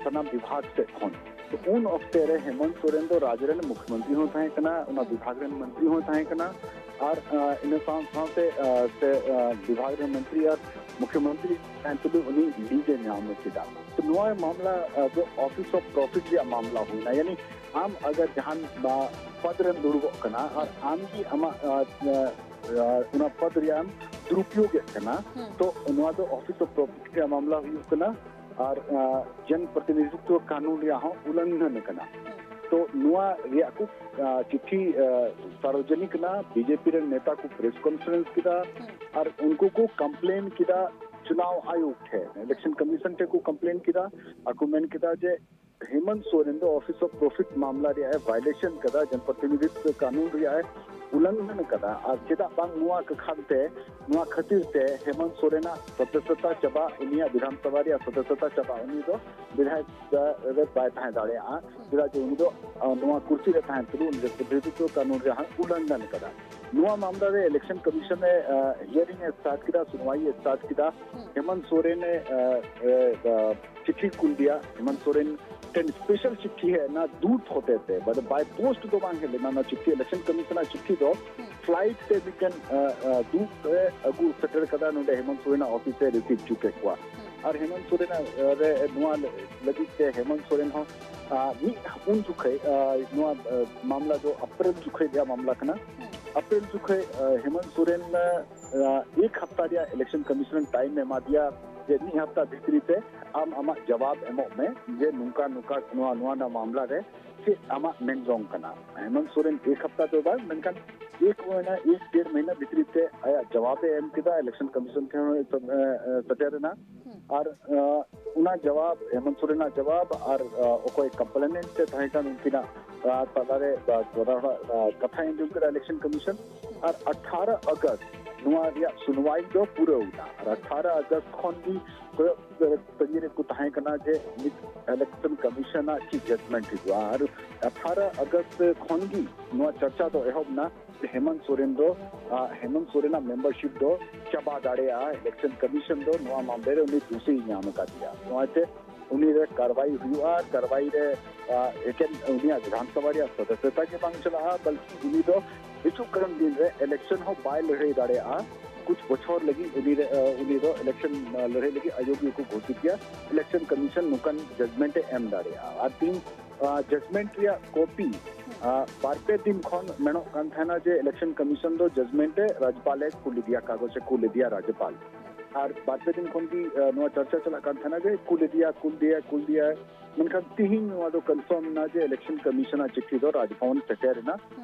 ᱥᱟᱱᱟᱢ ᱵᱤᱵᱷᱟᱜᱽ ᱥᱮᱫ ᱠᱷᱚᱱ᱾ ᱛᱚ ᱩᱱ ᱚᱠᱛᱮ ᱨᱮ ᱦᱮᱢᱚᱱᱛ ᱥᱚᱨᱮᱱ ᱫᱚ ᱨᱟᱡᱽ ᱨᱮᱱ ᱢᱩᱠᱷᱭᱚᱢᱚᱱᱛᱨᱤ ᱦᱚᱸ ᱛᱟᱦᱮᱸ ᱠᱟᱱᱟ, ᱚᱱᱟ ᱵᱤᱵᱷᱟᱜᱽ ᱨᱮᱱ ᱢᱚᱱᱛᱨᱤ ᱦᱚᱸ ᱛᱟᱦᱮᱸ ᱠᱟᱱᱟ, ᱟᱨ ᱤᱱᱟᱹ ᱥᱟᱶ ᱥᱟᱶᱛᱮ ᱥᱮ ᱵᱤᱵᱷᱟᱜᱽ ᱨᱮᱱ ᱢᱚᱱᱛᱨᱤ ᱟᱨ ᱢᱩᱠᱷᱭᱚᱢᱚᱱᱛᱨᱤ ᱛᱟᱦᱮᱸ ᱛᱩᱞᱩᱡ ᱩᱱᱤ ᱞᱤᱡᱽ ᱮ ᱧᱟᱢ ᱠᱮᱫᱟ᱾ ᱛᱚ ᱱᱚᱣᱟ ᱢᱟᱢᱞᱟ ᱫᱚ ᱚᱯᱷᱤᱥ ᱚᱯᱷ ᱯᱨᱚᱯᱷᱤᱴ ᱨᱮᱭᱟᱜ ᱢᱟᱢᱞᱟ ᱦᱩᱭᱱᱟ, ᱭᱟᱱᱤ ᱟᱢ ᱟᱜᱟᱨ ᱡᱟᱦᱟᱱ ᱯᱚᱫ ᱨᱮᱢ ᱫᱩᱲᱩᱵᱚᱜ ᱠᱟᱱᱟ ᱟᱨ ᱟᱢ ᱜᱮ ᱟᱢᱟᱜ ᱚᱱᱟ ᱯᱚᱫ ᱨᱮᱭᱟᱜ ᱮᱢ ᱫᱩᱨᱩᱯᱭᱳᱜ ᱮᱫ ᱠᱟᱱᱟ, ᱛᱚ ᱱᱚᱣᱟ ᱫᱚ ᱚᱯᱷᱤᱥ ᱚᱯᱷ ᱯᱨᱚᱯᱷᱤᱴ ᱨᱮᱭᱟᱜ ᱢᱟᱢᱞᱟ ᱦᱩᱭᱩᱜ ᱠᱟᱱᱟ᱾ ᱟᱨ ᱡᱚᱱ ᱯᱨᱚᱛᱤᱱᱤᱫᱷᱤᱛᱣ ᱠᱟᱹᱱᱩᱱ ᱨᱮᱭᱟᱜ ᱦᱚᱸ ᱩᱞᱞᱚᱝᱜᱷᱚᱱ ᱠᱟᱱᱟ᱾ ᱛᱚ ᱱᱚᱣᱟ ᱨᱮᱭᱟᱜ ᱠᱚ ᱪᱤᱴᱷᱤ ᱥᱟᱨᱣᱚᱡᱚᱱᱤᱠ ᱮᱱᱟ, ᱵᱤᱡᱮᱯᱤ ᱨᱮᱱ ᱱᱮᱛᱟ ᱠᱚ ᱯᱨᱮᱥ ᱠᱚᱱᱯᱷᱟᱨᱮᱱᱥ ᱠᱮᱫᱟ ᱟᱨ ᱩᱱᱠᱩ ᱠᱚ ᱠᱚᱢᱯᱞᱮᱱ ᱠᱮᱫᱟ ᱪᱩᱱᱟᱣ ᱟᱭᱳᱜᱽ ᱴᱷᱮᱱ, ᱤᱞᱮᱠᱥᱚᱱ ᱠᱚᱢᱤᱥᱚᱱ ᱴᱷᱮᱱ ᱠᱚ ᱠᱚᱢᱯᱞᱮᱱ ᱠᱮᱫᱟ᱾ ᱟᱨ ᱠᱚ ᱢᱮᱱ ᱠᱮᱫᱟ ᱡᱮ ᱦᱮᱢᱚᱱᱛ ᱥᱚᱨᱮᱱ ᱫᱚ ᱚᱯᱷᱤᱥ ᱚᱯᱷ ᱯᱨᱚᱯᱷᱤᱴ ᱢᱟᱢᱞᱟ ᱨᱮᱭᱟᱜ ᱮ ᱵᱷᱟᱭᱞᱮᱥᱚᱱ ᱠᱟᱫᱟ, ᱡᱚᱱ ᱯᱨᱚᱛᱤᱱᱤᱫᱷᱤᱛᱣ ᱠᱟᱹᱱᱩᱱ ᱨᱮᱭᱟᱜ ᱮ ᱩᱞᱞᱚᱝᱜᱷᱚᱱ ᱠᱟᱫᱟ᱾ ᱟᱨ ᱪᱮᱫᱟᱜ ᱵᱟᱝ ᱱᱚᱣᱟ ᱠᱟᱠᱷᱟᱱ ᱛᱮ, ᱱᱚᱣᱟ ᱠᱷᱟᱹᱛᱤᱨ ᱛᱮ ᱦᱮᱢᱚᱱᱛ ᱥᱚᱨᱮᱱᱟᱜ ᱥᱚᱫᱚᱥᱥᱚᱛᱟ ᱪᱟᱵᱟ, ᱩᱱᱤᱭᱟᱜ ᱵᱤᱫᱷᱟᱱ ᱥᱚᱵᱷᱟ ᱨᱮᱭᱟᱜ ᱥᱚᱫᱚᱥᱥᱚᱛᱟ ᱪᱟᱵᱟ, ᱩᱱᱤ ᱫᱚ ᱵᱤᱫᱷᱟᱭᱚᱠ ᱨᱮ ᱵᱟᱭ ᱛᱟᱦᱮᱸ ᱫᱟᱲᱮᱭᱟᱜᱼᱟ, ᱪᱮᱫᱟᱜ ᱡᱮ ᱩᱱᱤ ᱫᱚ ᱱᱚᱣᱟ ᱠᱩᱨᱥᱤ ᱨᱮ ᱛᱟᱦᱮᱱ ᱛᱩᱞᱩᱡ ᱩᱱᱤ ᱫᱚ ᱯᱨᱚᱛᱤᱱᱤᱫᱷᱤᱛᱣ ᱠᱟᱹᱱᱩᱱ ᱨᱮᱭᱟᱜ ᱦᱚᱸ ᱩᱞᱞᱚᱝᱜᱷᱚᱱ ᱠᱟᱫᱟ᱾ ᱱᱚᱣᱟ ᱢᱟᱢᱞᱟ ᱨᱮ ᱤᱞᱮᱠᱥᱚᱱ ᱠᱚᱢᱤᱥᱚᱱ ᱮ ᱦᱤᱭᱟᱨᱤᱝ ᱮ ᱥᱴᱟᱨᱴ ᱠᱮᱫᱟ, ᱥᱩᱱᱣᱟᱭ ᱮ ᱥᱴᱟᱨᱴ ᱠᱮᱫᱟ᱾ ᱦᱮᱢᱚᱱᱛ ᱥᱚᱨᱮᱱ ᱮ ᱪᱤᱴᱷᱤ ᱠᱩᱞ ᱫᱤᱭᱟ, ᱦᱮᱢᱚᱱᱛ ᱥᱚᱨᱮᱱ ᱴᱷᱮᱱ ᱥᱯᱮᱥᱟᱞ ᱪᱤᱴᱷᱤ ᱦᱮᱡ ᱮᱱᱟ ᱫᱩᱛ ᱦᱚᱛᱮᱛᱮ, ᱢᱟᱱᱮ ᱵᱟᱭ ᱯᱳᱥᱴ ᱫᱚ ᱵᱟᱝ ᱦᱮᱡ ᱞᱮᱱᱟ᱾ ᱚᱱᱟ ᱪᱤᱴᱷᱤ, ᱤᱞᱮᱠᱥᱚᱱ ᱠᱚᱢᱤᱥᱚᱱᱟᱜ ᱪᱤᱴᱷᱤ ᱫᱚ ᱯᱷᱞᱟᱭᱤᱴ ᱛᱮ ᱢᱤᱫᱴᱮᱱ ᱫᱩᱛ ᱮ ᱟᱹᱜᱩ ᱥᱮᱴᱮᱨ ᱠᱟᱫᱟ ᱱᱚᱰᱮ ᱦᱮᱢᱚᱱᱛ ᱥᱚᱨᱮᱱᱟᱜ ᱚᱯᱷᱤᱥ ᱮ ᱨᱤᱥᱤᱵᱷ ᱦᱚᱪᱚ ᱠᱮᱫ ᱠᱚᱣᱟ᱾ ᱟᱨ ᱦᱮᱢᱚᱱᱛ ᱥᱚᱨᱮᱱ ᱨᱮ ᱱᱚᱣᱟ ᱞᱟᱹᱜᱤᱫ ᱛᱮ ᱦᱮᱢᱚᱱᱛ ᱥᱚᱨᱮᱱ ᱦᱚᱸ ᱢᱤᱫ ᱩᱱ ᱡᱚᱠᱷᱮᱡ ᱱᱚᱣᱟ ᱢᱟᱢᱞᱟ ᱫᱚ ᱮᱯᱨᱤᱞ ᱡᱚᱠᱷᱮᱡ ᱨᱮᱭᱟᱜ ᱢᱟᱢᱞᱟ ᱠᱟᱱᱟ᱾ ᱮᱯᱨᱤᱞ ᱡᱚᱠᱷᱮᱡ ᱦᱮᱢᱚᱱᱛ ᱥᱚᱨᱮᱱ ᱮᱠ ᱦᱟᱯᱛᱟ ᱨᱮᱭᱟᱜ ᱤᱞᱮᱠᱥᱚᱱ ᱠᱚᱢᱤᱥᱚᱱ ᱴᱟᱭᱤᱢ ᱮ ᱮᱢᱟ ᱫᱮᱭᱟ ᱡᱮ ᱢᱤᱫ ᱦᱟᱯᱛᱟ ᱵᱷᱤᱛᱨᱤ ᱛᱮ ᱟᱢ ᱟᱢᱟᱜ ᱡᱟᱵᱟᱵ ᱮᱢᱚᱜ ᱢᱮ ᱡᱮ ᱱᱚᱝᱠᱟ ᱱᱚᱝᱠᱟ ᱱᱚᱣᱟ ᱱᱚᱣᱟ ᱱᱚᱣᱟ ᱢᱟᱢᱞᱟ ᱨᱮ ᱪᱮᱫ ᱟᱢᱟᱜ ᱢᱮᱱ ᱡᱚᱝ ᱠᱟᱱᱟ᱾ ᱦᱮᱢᱚᱱᱛ ᱥᱚᱨᱮᱱ ᱮᱠ ᱦᱟᱯᱛᱟ ᱫᱚ ᱵᱟᱝ, ᱢᱮᱱᱠᱷᱟᱱ ᱮᱠ ᱢᱟᱹᱦᱤᱱᱟ, ᱮᱠ ᱰᱮᱲ ᱢᱟᱹᱦᱤᱱᱟ ᱵᱷᱤᱛᱨᱤ ᱛᱮ ᱟᱭᱟᱜ ᱡᱟᱵᱟᱵ ᱮ ᱮᱢ ᱠᱮᱫᱟ, ᱤᱞᱮᱠᱥᱚᱱ ᱠᱚᱢᱤᱥᱚᱱ ᱴᱷᱮᱱ ᱦᱚᱸ ᱥᱮᱴᱮᱨ ᱮᱱᱟ᱾ ᱟᱨ ᱚᱱᱟ ᱡᱟᱵᱟᱵ, ᱦᱮᱢᱚᱱᱛ ᱥᱚᱨᱮᱱᱟᱜ ᱡᱟᱵᱟᱵ ᱟᱨ ᱚᱠᱚᱭ ᱠᱚᱢᱯᱞᱮᱱᱮᱱᱴ ᱮ ᱛᱟᱦᱮᱸ ᱠᱟᱱ ᱩᱱᱠᱤᱱᱟᱜ ᱛᱟᱞᱟᱨᱮ ᱠᱟᱛᱷᱟᱭ ᱟᱸᱡᱚᱢ ᱠᱮᱫᱟ ᱤᱞᱮᱠᱥᱚᱱ ᱠᱚᱢᱤᱥᱚᱱ᱾ ᱟᱨ ᱟᱴᱷᱟᱨᱚ ᱟᱜᱚᱥᱴ ᱱᱚᱣᱟ ᱨᱮᱭᱟᱜ ᱥᱩᱱᱣᱟᱭ ᱫᱚ ᱯᱩᱨᱟᱹᱣ ᱮᱱᱟ᱾ ᱟᱨ ᱟᱴᱷᱟᱨᱚ ᱟᱜᱚᱥᱴ ᱠᱷᱚᱱ ᱜᱮ ᱠᱚᱭᱚᱜ ᱛᱟᱺᱜᱤ ᱨᱮᱠᱚ ᱛᱟᱦᱮᱸ ᱠᱟᱱᱟ ᱡᱮ ᱱᱤᱛ ᱤᱞᱮᱠᱥᱚᱱ ᱠᱚᱢᱤᱥᱚᱱᱟᱜ ᱪᱮᱫ ᱡᱟᱡᱽᱢᱮᱱᱴ ᱦᱤᱡᱩᱜᱼᱟ᱾ ᱟᱨ ᱟᱴᱷᱟᱨᱚ ᱟᱜᱚᱥᱴ ᱠᱷᱚᱱ ᱜᱮ ᱱᱚᱣᱟ ᱪᱚᱨᱪᱟ ᱫᱚ ᱮᱦᱚᱵ ᱮᱱᱟ ᱡᱮ ᱦᱮᱢᱚᱱᱛ ᱥᱚᱨᱮᱱ ᱫᱚ, ᱦᱮᱢᱚᱱᱛ ᱥᱚᱨᱮᱱᱟᱜ ᱢᱮᱢᱵᱟᱨᱥᱤᱯ ᱫᱚ ᱪᱟᱵᱟ ᱫᱟᱲᱮᱭᱟᱜᱼᱟ, ᱤᱞᱮᱠᱥᱚᱱ ᱠᱚᱢᱤᱥᱚᱱ ᱫᱚ ᱱᱚᱣᱟ ᱢᱟᱢᱞᱟ ᱨᱮ ᱩᱱᱤ ᱫᱳᱥᱤᱭ ᱧᱟᱢ ᱟᱠᱟᱫᱮᱭᱟ, ᱱᱚᱣᱟᱛᱮ ᱩᱱᱤ ᱨᱮ ᱠᱟᱨᱣᱟᱭ ᱦᱩᱭᱩᱜᱼᱟ᱾ ᱟᱨ ᱠᱟᱨᱣᱟᱭ ᱨᱮ ᱮᱠᱮᱱ ᱩᱱᱤᱭᱟᱜ ᱵᱤᱫᱷᱟᱱ ᱥᱚᱵᱷᱟ ᱨᱮᱭᱟᱜ ᱥᱚᱫᱚᱥᱥᱚᱛᱟ ᱜᱮ ᱵᱟᱝ ᱪᱟᱞᱟᱜᱼᱟ, ᱵᱚᱞᱠᱤ ᱩᱱᱤ ᱫᱚ ᱦᱤᱡᱩᱜ ᱠᱟᱱ ᱫᱤᱱ ᱨᱮ ᱤᱞᱮᱠᱥᱚᱱ ᱦᱚᱸ ᱵᱟᱭ ᱞᱟᱹᱲᱦᱟᱹᱭ ᱫᱟᱲᱮᱭᱟᱜᱼᱟ᱾ ᱠᱩᱪ ᱵᱚᱪᱷᱚᱨ ᱞᱟᱹᱜᱤᱫ ᱩᱱᱤ ᱨᱮ, ᱩᱱᱤ ᱫᱚ ᱤᱞᱮᱠᱥᱚᱱ ᱞᱟᱹᱲᱦᱟᱹᱭ ᱞᱟᱹᱜᱤᱫ ᱟᱭᱳᱜᱽ ᱜᱮᱠᱚ ᱜᱷᱳᱥᱤᱛ ᱜᱮᱭᱟ᱾ ᱤᱞᱮᱠᱥᱚᱱ ᱠᱚᱢᱤᱥᱚᱱ ᱱᱚᱝᱠᱟᱱ ᱡᱟᱡᱽᱢᱮᱱᱴ ᱮ ᱮᱢ ᱫᱟᱲᱮᱭᱟᱜᱼᱟ᱾ ᱟᱨ ᱛᱤᱦᱤᱧ ᱡᱟᱡᱽᱢᱮᱱᱴ ᱨᱮᱭᱟᱜ ᱠᱚᱯᱤ ᱵᱟᱨ ᱯᱮ ᱫᱤᱱ ᱠᱷᱚᱱ ᱢᱮᱱᱚᱜ ᱠᱟᱱ ᱛᱟᱦᱮᱱᱟ ᱡᱮ ᱤᱞᱮᱠᱥᱚᱱ ᱠᱚᱢᱤᱥᱚᱱ ᱫᱚ ᱡᱟᱡᱽᱢᱮᱱᱴ ᱮ ᱨᱟᱡᱽᱯᱟᱞ ᱮ ᱠᱩᱞ ᱞᱮᱫᱮᱭᱟ, ᱠᱟᱜᱚᱡᱽ ᱮ ᱠᱩᱞ ᱞᱮᱫᱮᱭᱟ ᱨᱟᱡᱽᱯᱟᱞ᱾ ᱟᱨ ᱵᱟᱨ ᱯᱮ ᱫᱤᱱ ᱠᱷᱚᱱ ᱜᱮ ᱱᱚᱣᱟ ᱪᱚᱨᱪᱟ ᱪᱟᱞᱟᱜ ᱠᱟᱱ ᱛᱟᱦᱮᱱᱟ ᱡᱮ ᱠᱩᱞ ᱞᱮᱫᱮᱭᱟ, ᱠᱩᱞ ᱞᱮᱫᱮᱭᱟ, ᱠᱩᱞ ᱞᱮᱫᱮᱭᱟ᱾ ᱢᱮᱱᱠᱷᱟᱱ ᱛᱤᱦᱤᱧ ᱱᱚᱣᱟ ᱫᱚ ᱠᱚᱱᱯᱷᱟᱨᱢ ᱮᱱᱟ ᱡᱮ ᱤᱞᱮᱠᱥᱚᱱ ᱠᱚᱢᱤᱥᱚᱱᱟᱜ ᱪᱤᱴᱷᱤ ᱫᱚ ᱨᱟᱡᱽᱵᱷᱚᱵᱚᱱ ᱥᱮᱴᱮᱨ ᱮᱱᱟ᱾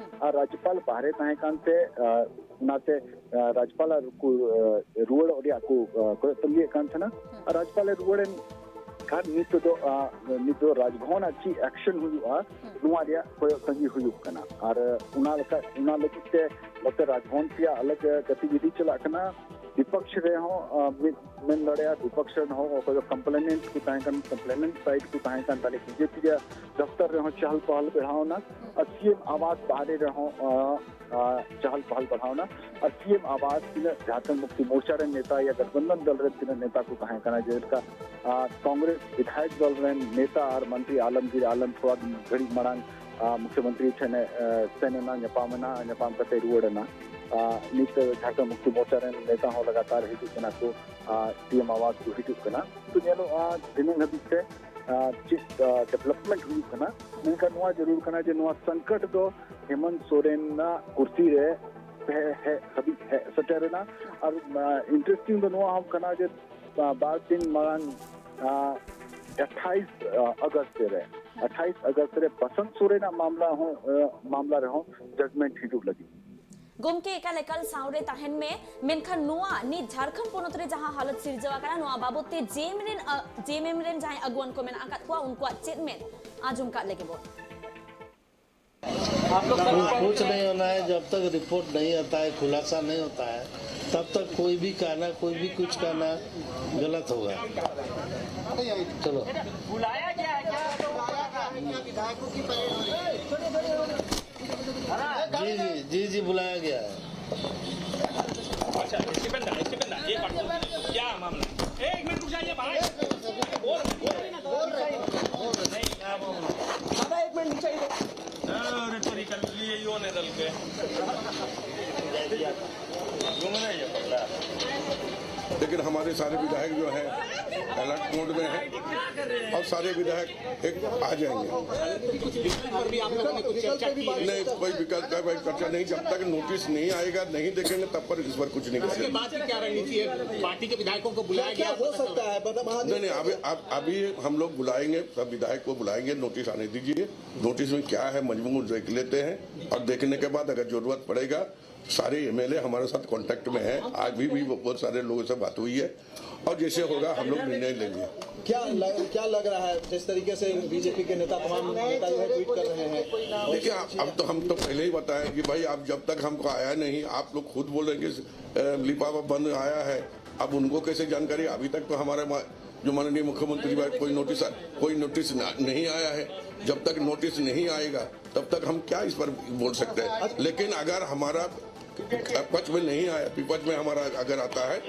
ᱟᱨ ᱨᱟᱡᱽᱯᱟᱞ ᱵᱟᱦᱨᱮ ᱛᱟᱦᱮᱸ ᱠᱟᱱᱛᱮ ᱚᱱᱟᱛᱮ ᱨᱟᱡᱽᱯᱟᱞ ᱟᱨ ᱠᱚ ᱨᱩᱣᱟᱹᱲᱚᱜ ᱨᱮᱭᱟᱜ ᱠᱚ ᱠᱚᱭᱚᱜ ᱛᱟᱺᱜᱤᱭᱮᱫ ᱠᱟᱱ ᱛᱟᱦᱮᱱᱟ᱾ ᱟᱨ ᱨᱟᱡᱽᱯᱟᱞ ᱮ ᱨᱩᱣᱟᱹᱲᱮᱱ ᱠᱷᱟᱱ ᱱᱤᱛ ᱫᱚ ᱱᱤᱛ ᱫᱚ ᱨᱟᱡᱽᱵᱷᱚᱵᱚᱱ ᱟᱜ ᱪᱮᱫ ᱮᱠᱥᱚᱱ ᱦᱩᱭᱩᱜᱼᱟ, ᱱᱚᱣᱟ ᱨᱮᱭᱟᱜ ᱠᱚᱭᱚᱜ ᱛᱟᱺᱜᱤ ᱦᱩᱭᱩᱜ ᱠᱟᱱᱟ᱾ ᱟᱨ ᱚᱱᱟ ᱞᱮᱠᱟ, ᱚᱱᱟ ᱞᱟᱹᱜᱤᱫ ᱛᱮ ᱱᱚᱛᱮ ᱨᱟᱡᱽᱵᱷᱚᱵᱚᱱ ᱨᱮᱭᱟᱜ ᱟᱞᱟᱜᱽ ᱜᱚᱛᱤᱵᱤᱫᱷᱤ ᱪᱟᱞᱟᱜ ᱠᱟᱱᱟ᱾ ᱵᱤᱯᱚᱠᱥ ᱨᱮᱦᱚᱸ ᱢᱤᱫ ᱢᱮᱱ ᱫᱟᱲᱮᱭᱟᱜᱼᱟ, ᱵᱤᱯᱚᱠᱥ ᱨᱮᱱ ᱦᱚᱸ ᱚᱠᱚᱭ ᱫᱚ ᱠᱚᱢᱯᱞᱮᱱᱮᱱᱴ ᱠᱚ ᱛᱟᱦᱮᱸ ᱠᱟᱱ, ᱠᱚᱢᱯᱞᱮᱱᱮᱱᱴ ᱥᱟᱭᱤᱰ ᱠᱚ ᱛᱟᱦᱮᱸ ᱠᱟᱱ, ᱛᱟᱦᱞᱮ ᱵᱤᱡᱮᱯᱤ ᱨᱮᱭᱟᱜ ᱫᱚᱯᱛᱚᱨ ᱨᱮᱦᱚᱸ ᱪᱟᱦᱟᱞ ᱯᱟᱦᱟᱞ ᱵᱮᱲᱦᱟᱣ ᱮᱱᱟ᱾ ᱟᱨ ᱥᱤ ᱮᱢ ᱟᱵᱟᱥ ᱵᱟᱦᱨᱮ ᱨᱮᱦᱚᱸ ᱪᱟᱦᱟᱞ ᱯᱟᱦᱟᱞ ᱵᱟᱲᱦᱟᱣ ᱮᱱᱟ᱾ ᱟᱨ ᱥᱤ ᱮᱢ ᱟᱵᱟᱥ ᱛᱤᱱᱟᱹᱜ ᱡᱷᱟᱨᱠᱷᱚᱸᱰ ᱢᱩᱠᱛᱤ ᱢᱳᱨᱪᱟ ᱨᱮᱱ ᱱᱮᱛᱟ ᱭᱟ ᱜᱟᱴᱷᱵᱟᱱᱫᱷᱚᱱ ᱫᱚᱞ ᱨᱮᱱ ᱛᱤᱱᱟᱹᱜ ᱱᱮᱛᱟ ᱠᱚ ᱛᱟᱦᱮᱸ ᱠᱟᱱᱟ, ᱡᱮᱞᱮᱠᱟ ᱠᱚᱝᱜᱨᱮᱥ ᱵᱤᱫᱷᱟᱭᱚᱠ ᱫᱚᱞ ᱨᱮᱱ ᱱᱮᱛᱟ ᱟᱨ ᱢᱚᱱᱛᱨᱤ ᱟᱞᱚᱢᱜᱤᱨ ᱟᱞᱚᱢ ᱛᱷᱚᱲᱟ ᱜᱷᱟᱹᱲᱤᱡ ᱢᱟᱲᱟᱝ ᱢᱩᱠᱷᱭᱚᱢᱚᱱᱛᱨᱤ ᱴᱷᱮᱱᱮ ᱥᱮᱱ ᱮᱱᱟ, ᱧᱟᱯᱟᱢ ᱮᱱᱟ, ᱧᱟᱯᱟᱢ ᱠᱟᱛᱮ ᱨᱩᱣᱟᱹᱲ ᱮᱱᱟ᱾ ᱟᱨ ᱱᱤᱛ ᱡᱷᱟᱲᱠᱷᱚᱸᱰ ᱢᱩᱠᱛᱤ ᱢᱳᱨᱪᱟ ᱨᱮᱱ ᱱᱮᱛᱟ ᱦᱚᱸ ᱞᱟᱜᱟᱛᱟᱨ ᱦᱤᱡᱩᱜ ᱠᱟᱱᱟ ᱠᱚ, ᱟᱨ ᱥᱤ ᱮᱢ ᱟᱵᱟᱥ ᱠᱚ ᱦᱤᱡᱩᱜ ᱠᱟᱱᱟ᱾ ᱛᱚ ᱧᱮᱞᱚᱜᱼᱟ ᱛᱤᱱᱟᱹᱜ ᱦᱟᱹᱵᱤᱡ ᱛᱮ, ᱟᱨ ᱪᱮᱫ, ᱟᱨ, ᱰᱮᱵᱷᱞᱚᱯᱢᱮᱱᱴ ᱦᱩᱭᱩᱜ ᱠᱟᱱᱟ᱾ ᱢᱮᱱᱠᱷᱟᱱ ᱱᱚᱣᱟ ᱡᱟᱹᱨᱩᱲ ᱠᱟᱱᱟ ᱡᱮ ᱱᱚᱣᱟ ᱥᱚᱝᱠᱚᱴ ᱫᱚ ᱦᱮᱢᱚᱱᱛ ᱥᱚᱨᱮᱱᱟᱜ ᱠᱩᱨᱥᱤ ᱨᱮ ᱦᱮ-, ᱦᱮ-, ᱦᱟᱹᱵᱤᱡ ᱦᱮᱡ ᱥᱮᱴᱮᱨ ᱮᱱᱟ᱾ ᱟᱨ, ᱟᱨ, ᱤᱱᱴᱟᱨᱮᱥᱴᱤᱝ ᱫᱚ ᱱᱚᱣᱟ ᱦᱚᱸ ᱠᱟᱱᱟ ᱡᱮ, ᱟᱨ, ᱵᱟᱨ ᱫᱤᱱ ᱢᱟᱲᱟᱝ, ᱟᱨ, ᱟᱴᱷᱟᱭᱤᱥ ᱟᱜᱚᱥᱴ ᱨᱮ, ᱟᱴᱷᱟᱭᱤᱥ ᱟᱜᱚᱥᱴ ᱨᱮ ᱵᱟᱥᱚᱱᱛ ᱥᱚᱨᱮᱱᱟᱜ ᱢᱟᱢᱞᱟ ᱦᱚᱸ, ᱟᱨ, ᱢᱟᱢᱞᱟ ᱨᱮᱦᱚᱸ ᱡᱟᱡᱽᱢᱮᱱᱴ ᱦᱤᱡᱩᱜ ᱞᱟᱹᱜᱤᱫ᱾ ᱜᱚᱢᱠᱮ, ᱮᱠᱟᱞ ᱮᱠᱟᱞ ᱥᱟᱶᱨᱮ ᱛᱟᱦᱮᱱ ᱢᱮ᱾ ᱢᱮᱱᱠᱷᱟᱱ ᱱᱚᱣᱟ ᱱᱤᱛ ᱡᱷᱟᱲᱠᱷᱚᱸᱰ ᱯᱚᱱᱚᱛ ᱨᱮ ᱡᱟᱦᱟᱸ ᱦᱟᱞᱚᱛ ᱥᱤᱨᱡᱟᱹᱣ ᱟᱠᱟᱱᱟ, ᱱᱚᱣᱟ ᱵᱟᱵᱚᱛ ᱛᱮ ᱡᱮ ᱮᱢ ᱨᱮᱱ, ᱟ, ᱡᱮ ᱮᱢ ᱮᱢ ᱨᱮᱱ ᱡᱟᱦᱟᱸᱭ ᱟᱹᱜᱩᱣᱟᱱ ᱠᱚ ᱢᱮᱱᱟᱜ ᱟᱠᱟᱫ ᱠᱚᱣᱟ, ᱩᱱᱠᱩᱣᱟᱜ ᱪᱮᱫ ᱢᱮᱱ, ᱟᱸᱡᱚᱢ ᱠᱟᱜ ᱞᱮᱜᱮ ᱵᱚᱱ᱾ कुछ नहीं होना है। जब तक रिपोर्ट नहीं आता है, खुलासा नहीं होता है, तब तक कोई भी कहना, कोई भी कुछ कहना गलत होगा। चलो। जी जी जी जी, बुलाया गया है। अच्छा, स्टीफन दा, स्टीफन दा, एक बात बोल, क्या मामला है? एक मिनट रुक जाइए भाई। बोल, बोल, बोल रहे हैं। नहीं, क्या बोल रहे हैं? दादा, एक मिनट नीचे ही दो। अरे तेरी कल ये यो ने दल के। घूम रहे हैं पगला। लेकिन हमारे सारे विधायक जो हैं, अलर्ट मोड में हैं और सारे विधायक एक आ जाएंगे। विकल्प पर भी आप लोगों ने कुछ चर्चा की है? नहीं, कोई विकल्प का कोई चर्चा नहीं। जब तक नोटिस नहीं आएगा, नहीं देखेंगे, तब पर इस पर कुछ नहीं उसके करेंगे। बाद की क्या रणनीति है? पार्टी के विधायकों को बुलाया क्या गया? हो सकता है, मतलब, वहाँ नहीं, नहीं, अभी, अब, अभी हम लोग बुलाएंगे, सब विधायक को बुलाएंगे, नोटिस आने दीजिए। नोटिस में क्या है, मजमून देख लेते हैं और देखने के बाद अगर जरूरत पड़ेगा, सारे एमएलए हमारे साथ कांटेक्ट में हैं। आज भी, भी बहुत सारे लोगों से बात हुई है और जैसे होगा हम लोग निर्णय लेंगे। क्या लग, क्या लग रहा है, जिस तरीके से बीजेपी के नेता, तमाम नेता जो है, ट्वीट कर रहे हैं? देखिए, आप, अब तो हम तो पहले ही बताए कि भाई, आप जब तक हमको आया नहीं, आप लोग खुद बोलेंगे, अ, लिफाफा बंद आया है, अब उनको कैसे जानकारी? अभी तक तो हमारे मा-, जो माननीय मुख्यमंत्री भाई, कोई नोटिस आ-, कोई नोटिस ना, नहीं आया है। जब तक नोटिस नहीं आएगा, तब तक हम क्या इस पर बोल सकते हैं? लेकिन अगर हमारा पक्ष में नहीं आया, विपक्ष में हमारा अगर आता है,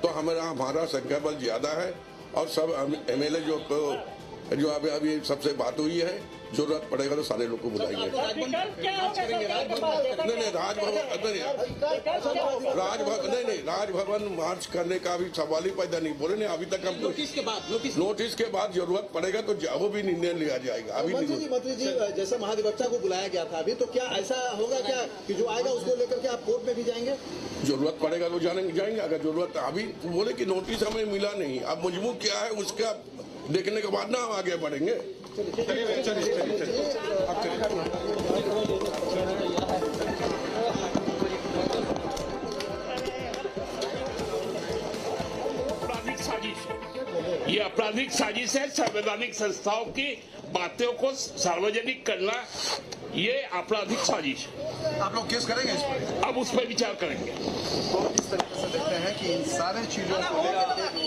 तो हमारा, हमारा संख्या बल ज्यादा है और सब एमएलए जो, जो अभी, अभी सबसे बात हुई है, जरूरत पड़ेगा तो सारे लोग को बुलाएंगे। राजभवन क्या होगा सर, जाने के बाद? नहीं, नहीं, राजभवन नहीं, नहीं, राजभवन नहीं, नहीं, राजभवन मार्च करने का अभी सवाल ही पैदा नहीं। बोले नहीं, अभी तक हम नोटिस के बाद, नोटिस नोटिस के बाद जरूरत पड़ेगा तो ज- वो भी निर्णय लिया जाएगा। अभी मंत्री नहीं। जी, मंत्री जी, अ, जैसा महाधिवक्ता को बुलाया गया था अभी, तो क्या ऐसा होगा क्या कि जो आएगा उसको लेकर के आप कोर्ट में भी जाएंगे? जरूरत पड़ेगा तो जानेंगे, जाएंगे। अगर जरूरत अभी बोले कि नोटिस हमें मिला नहीं, अब मजबूर क्या है उसका देखने के बाद ना हम आगे बढ़ेंगे। आपराधिक साजिश है। ये आपराधिक साजिश है। संवैधानिक संस्थाओं की बातों को सार्वजनिक करना, ये आपराधिक साजिश है। आप लोग केस करेंगे इस पर? अब उस पर विचार करेंगे। तो इस तरीके से देखते हैं कि इन सारे चीजों को लेकर के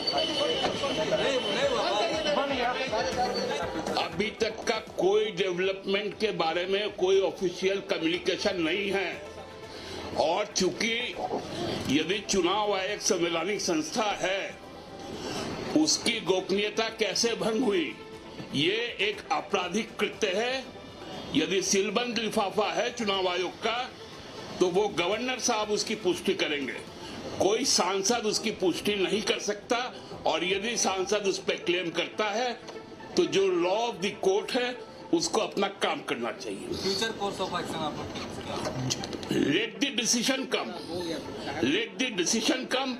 अभी तक का कोई डेवलपमेंट के बारे में कोई ऑफिशियल कम्युनिकेशन नहीं है। और चूंकि यदि चुनाव आयोग संवैधानिक संस्था है, उसकी गोपनीयता कैसे भंग हुई, ये एक आपराधिक कृत्य है। यदि सीलबंद लिफाफा है चुनाव आयोग का, तो वो गवर्नर साहब उसकी पुष्टि करेंगे। कोई सांसद उसकी पुष्टि नहीं कर सकता। और यदि सांसद उस पर क्लेम करता है, तो जो लॉ ऑफ द कोर्ट है, उसको अपना काम करना चाहिए। फ्यूचर कोर्स ऑफ एक्शन आप लोग Let the decision come. Let the decision come.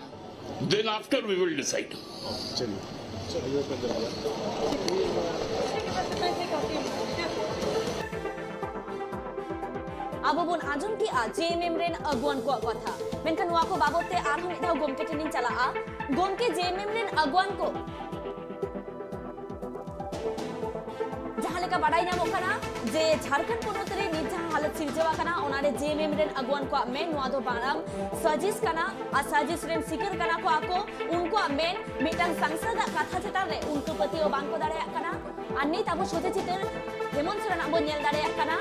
Then after we will decide. ᱟᱵᱚ ᱵᱚᱱ ᱟᱸᱡᱚᱢ ᱠᱮᱜᱼᱟ ᱡᱮ ᱮᱢ ᱮᱢ ᱨᱮᱱ ᱟᱹᱜᱩᱣᱟᱱ ᱠᱚᱣᱟᱜ ᱠᱟᱛᱷᱟ, ᱢᱮᱱᱠᱷᱟᱱ ᱱᱚᱣᱟ ᱠᱚ ᱵᱟᱵᱚᱛ ᱛᱮ ᱟᱨᱦᱚᱸ ᱢᱤᱫ ᱫᱷᱟᱣ ᱜᱚᱢᱠᱮ ᱴᱷᱮᱱᱤᱧ ᱪᱟᱞᱟᱜᱼᱟ᱾ ᱜᱚᱢᱠᱮ, ᱡᱮ ᱮᱢ ᱮᱢ ᱨᱮᱱ ᱟᱹᱜᱩᱣᱟᱱ ᱠᱚ ᱡᱟᱦᱟᱸ ᱞᱮᱠᱟ ᱵᱟᱰᱟᱭ ᱧᱟᱢᱚᱜ ᱠᱟᱱᱟ ᱡᱮ ᱡᱷᱟᱲᱠᱷᱚᱸᱰ ᱯᱚᱱᱚᱛ ᱨᱮ ᱱᱤᱛ ᱡᱟᱦᱟᱸ ᱦᱟᱞᱚᱛ ᱥᱤᱨᱡᱟᱹᱣ ᱟᱠᱟᱱᱟ, ᱚᱱᱟ ᱨᱮ ᱡᱮ ᱮᱢ ᱮᱢ ᱨᱮᱱ ᱟᱹᱜᱩᱣᱟᱱ ᱠᱚᱣᱟᱜ ᱢᱮᱱ ᱱᱚᱣᱟ ᱫᱚ ᱢᱟᱨᱟᱝ ᱥᱟᱡᱤᱥ ᱠᱟᱱᱟ ᱟᱨ ᱥᱟᱡᱤᱥ ᱨᱮᱱ ᱥᱤᱠᱟᱹᱨ ᱠᱟᱱᱟ ᱠᱚ ᱟᱠᱚ᱾ ᱩᱱᱠᱩᱣᱟᱜ ᱢᱮᱱ ᱢᱤᱫᱴᱟᱝ ᱥᱟᱝᱥᱚᱫᱟᱜ ᱠᱟᱛᱷᱟ ᱪᱮᱛᱟᱱ ᱨᱮ ᱩᱱᱠᱩ ᱯᱟᱹᱛᱭᱟᱹᱣ ᱵᱟᱝ ᱠᱚ ᱫᱟᱲᱮᱭᱟᱜ ᱠᱟᱱᱟ᱾ ᱟᱨ ᱱᱤᱛ ᱟᱵᱚ ᱥᱚᱡᱷᱮ ᱪᱤᱛᱟᱹᱨ ᱦᱮᱢᱚᱱᱛ ᱥᱚᱨᱮᱱᱟᱜ ᱵᱚᱱ ᱧᱮᱞ ᱫᱟᱲᱮᱭᱟᱜ ᱠᱟᱱᱟ᱾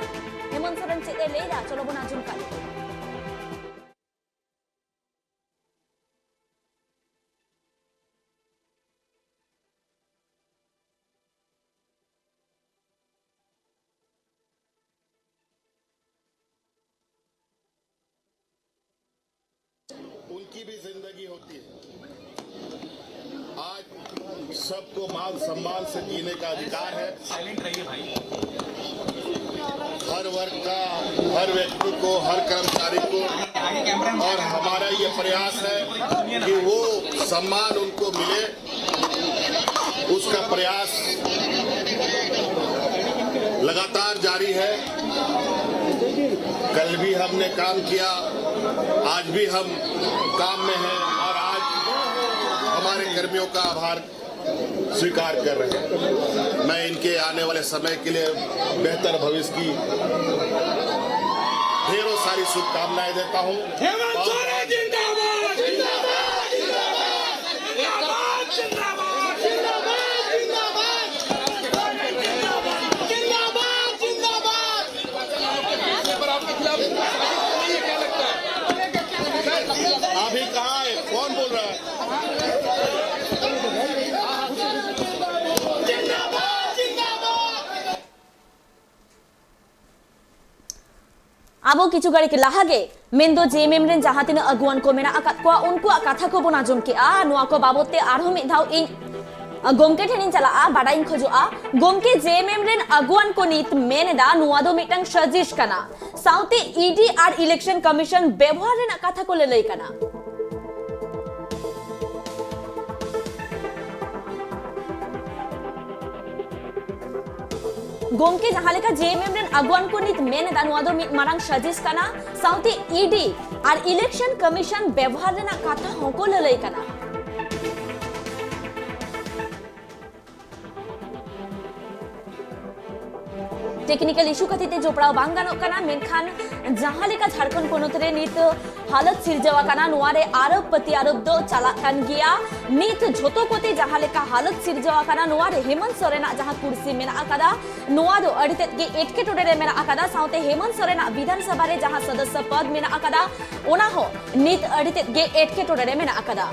ᱦᱮᱢᱚᱱᱛ ᱥᱚᱨᱮᱱ ᱪᱮᱫ ᱮ ᱞᱟᱹᱭ ᱮᱫᱟ, ᱪᱚᱞᱚ ᱵᱚᱱ ᱟᱸᱡᱚᱢ ᱠᱟᱜ ᱞᱮᱜᱮ᱾ की भी जिंदगी होती है। आज सबको मान सम्मान से जीने का अधिकार है। साइलेंट रहिए भाई। हर वर्ग का, हर व्यक्ति को, हर कर्मचारी को, और हमारा ये प्रयास है कि वो सम्मान उनको मिले। उसका प्रयास लगातार जारी है। कल भी हमने काम किया, आज भी हम काम में हैं और आज हमारे कर्मियों का आभार स्वीकार कर रहे हैं। मैं इनके आने वाले समय के लिए बेहतर भविष्य की ढेरों सारी शुभकामनाएं देता हूं। हेमंत सोरेन जिंदाबाद, जिंदाबाद, जिंदाबाद, जिंदाबाद, जिंदाबाद, जिंदाबाद, जिंदाबाद। अभी कहाँ है, कौन बोल रहा है? ᱟᱵᱚ ᱠᱤᱪᱷᱩ ᱜᱷᱟᱹᱲᱤᱡ ᱞᱟᱦᱟ ᱜᱮ, ᱢᱮᱱᱫᱚ ᱡᱮ ᱮᱢ ᱮᱢ ᱨᱮᱱ ᱡᱟᱦᱟᱸ ᱛᱤᱱᱟᱹᱜ ᱟᱹᱜᱩᱣᱟᱱ ᱠᱚ ᱢᱮᱱᱟᱜ ᱟᱠᱟᱫ ᱠᱚᱣᱟ, ᱩᱱᱠᱩᱣᱟᱜ ᱠᱟᱛᱷᱟ ᱠᱚᱵᱚᱱ ᱟᱸᱡᱚᱢ ᱠᱮᱜᱼᱟ᱾ ᱱᱚᱣᱟ ᱠᱚ ᱵᱟᱵᱚᱛ ᱛᱮ ᱟᱨᱦᱚᱸ ᱢᱤᱫ ᱫᱷᱟᱣ ᱤᱧ, ᱟ, ᱜᱚᱢᱠᱮ ᱴᱷᱮᱱᱤᱧ ᱪᱟᱞᱟᱜᱼᱟ, ᱵᱟᱰᱟᱭᱤᱧ ᱠᱷᱚᱡᱚᱜᱼᱟ, ᱜᱚᱢᱠᱮ, ᱡᱮ ᱮᱢ ᱮᱢ ᱨᱮᱱ ᱟᱹᱜᱩᱣᱟᱱ ᱠᱚ ᱱᱤᱛ ᱢᱮᱱ ᱮᱫᱟ ᱱᱚᱣᱟ ᱫᱚ ᱢᱤᱫᱴᱟᱝ ᱥᱟᱡᱤᱥ ᱠᱟᱱᱟ, ᱥᱟᱶᱛᱮ ᱤ ᱰᱤ ᱟᱨ election commission ᱵᱮᱵᱚᱦᱟᱨ ᱨᱮᱱᱟᱜ ᱠᱟᱛᱷᱟ ᱠᱚ ᱞᱟᱹᱞᱟᱹᱭ ᱠᱟᱱᱟ᱾ ᱜᱚᱢᱠᱮ, ᱡᱟᱦᱟᱸ ᱞᱮᱠᱟ ᱡᱮ ᱮᱢ ᱮᱢ ᱨᱮᱱ ᱟᱹᱜᱩᱣᱟᱱ ᱠᱚ ᱱᱤᱛ ᱢᱮᱱ ᱮᱫᱟ, ᱱᱚᱣᱟ ᱫᱚ ᱢᱤᱫ ᱢᱟᱨᱟᱝ ᱥᱟᱡᱤᱥ ᱠᱟᱱᱟ, ᱥᱟᱶᱛᱮ ᱤ ᱰᱤ ᱟᱨ election commission ᱵᱮᱵᱚᱦᱟᱨ ᱨᱮᱱᱟᱜ ᱠᱟᱛᱷᱟ ᱦᱚᱸᱠᱚ ᱞᱟᱹᱞᱟᱹᱭ ᱠᱟᱱᱟ᱾ ᱴᱮᱠᱱᱤᱠᱮᱞ ᱤᱥᱩ ᱠᱷᱟᱹᱛᱤᱨ ᱛᱮ ᱡᱚᱯᱲᱟᱣ ᱵᱟᱝ ᱜᱟᱱᱚᱜ ᱠᱟᱱᱟ, ᱢᱮᱱᱠᱷᱟᱱ ᱡᱟᱦᱟᱸ ᱞᱮᱠᱟ ᱡᱷᱟᱲᱠᱷᱚᱸᱰ ᱯᱚᱱᱚᱛ ᱨᱮ ᱱᱤᱛ ᱦᱟᱞᱚᱛ ᱥᱤᱨᱡᱟᱹᱣ ᱟᱠᱟᱱᱟ, ᱱᱚᱣᱟ ᱨᱮ ᱟᱨᱳᱯ ᱯᱨᱚᱛᱤ ᱟᱨᱳᱯ ᱫᱚ ᱪᱟᱞᱟᱜ ᱠᱟᱱ ᱜᱮᱭᱟ᱾ ᱱᱤᱛ ᱡᱷᱚᱛᱚ ᱠᱚᱛᱮ ᱡᱟᱦᱟᱸ ᱞᱮᱠᱟ ᱦᱟᱞᱚᱛ ᱥᱤᱨᱡᱟᱹᱣ ᱟᱠᱟᱱᱟ, ᱱᱚᱣᱟ ᱨᱮ ᱦᱮᱢᱚᱱᱛ ᱥᱚᱨᱮᱱᱟᱜ ᱡᱟᱦᱟᱸ ᱠᱩᱨᱥᱤ ᱢᱮᱱᱟᱜ ᱟᱠᱟᱫᱟ, ᱱᱚᱣᱟ ᱫᱚ ᱟᱹᱰᱤ ᱛᱮᱫ ᱜᱮ ᱮᱴᱠᱮᱴᱚᱬᱮ ᱨᱮ ᱢᱮᱱᱟᱜ ᱟᱠᱟᱫᱟ᱾ ᱥᱟᱶᱛᱮ ᱦᱮᱢᱚᱱᱛ ᱥᱚᱨᱮᱱᱟᱜ ᱵᱤᱫᱷᱟᱱ ᱥᱚᱵᱷᱟ ᱨᱮ ᱡᱟᱦᱟᱸ ᱥᱚᱫᱚᱥᱥᱚ ᱯᱚᱫᱽ ᱢᱮᱱᱟᱜ ᱟᱠᱟᱫᱟ, ᱚᱱᱟ ᱦᱚᱸ ᱱᱤᱛ ᱟᱹᱰᱤ ᱛᱮᱫ ᱜᱮ ᱮᱴᱠᱮᱴᱚᱬᱮ ᱨᱮ ᱢᱮᱱᱟᱜ ᱟᱠᱟᱫᱟ᱾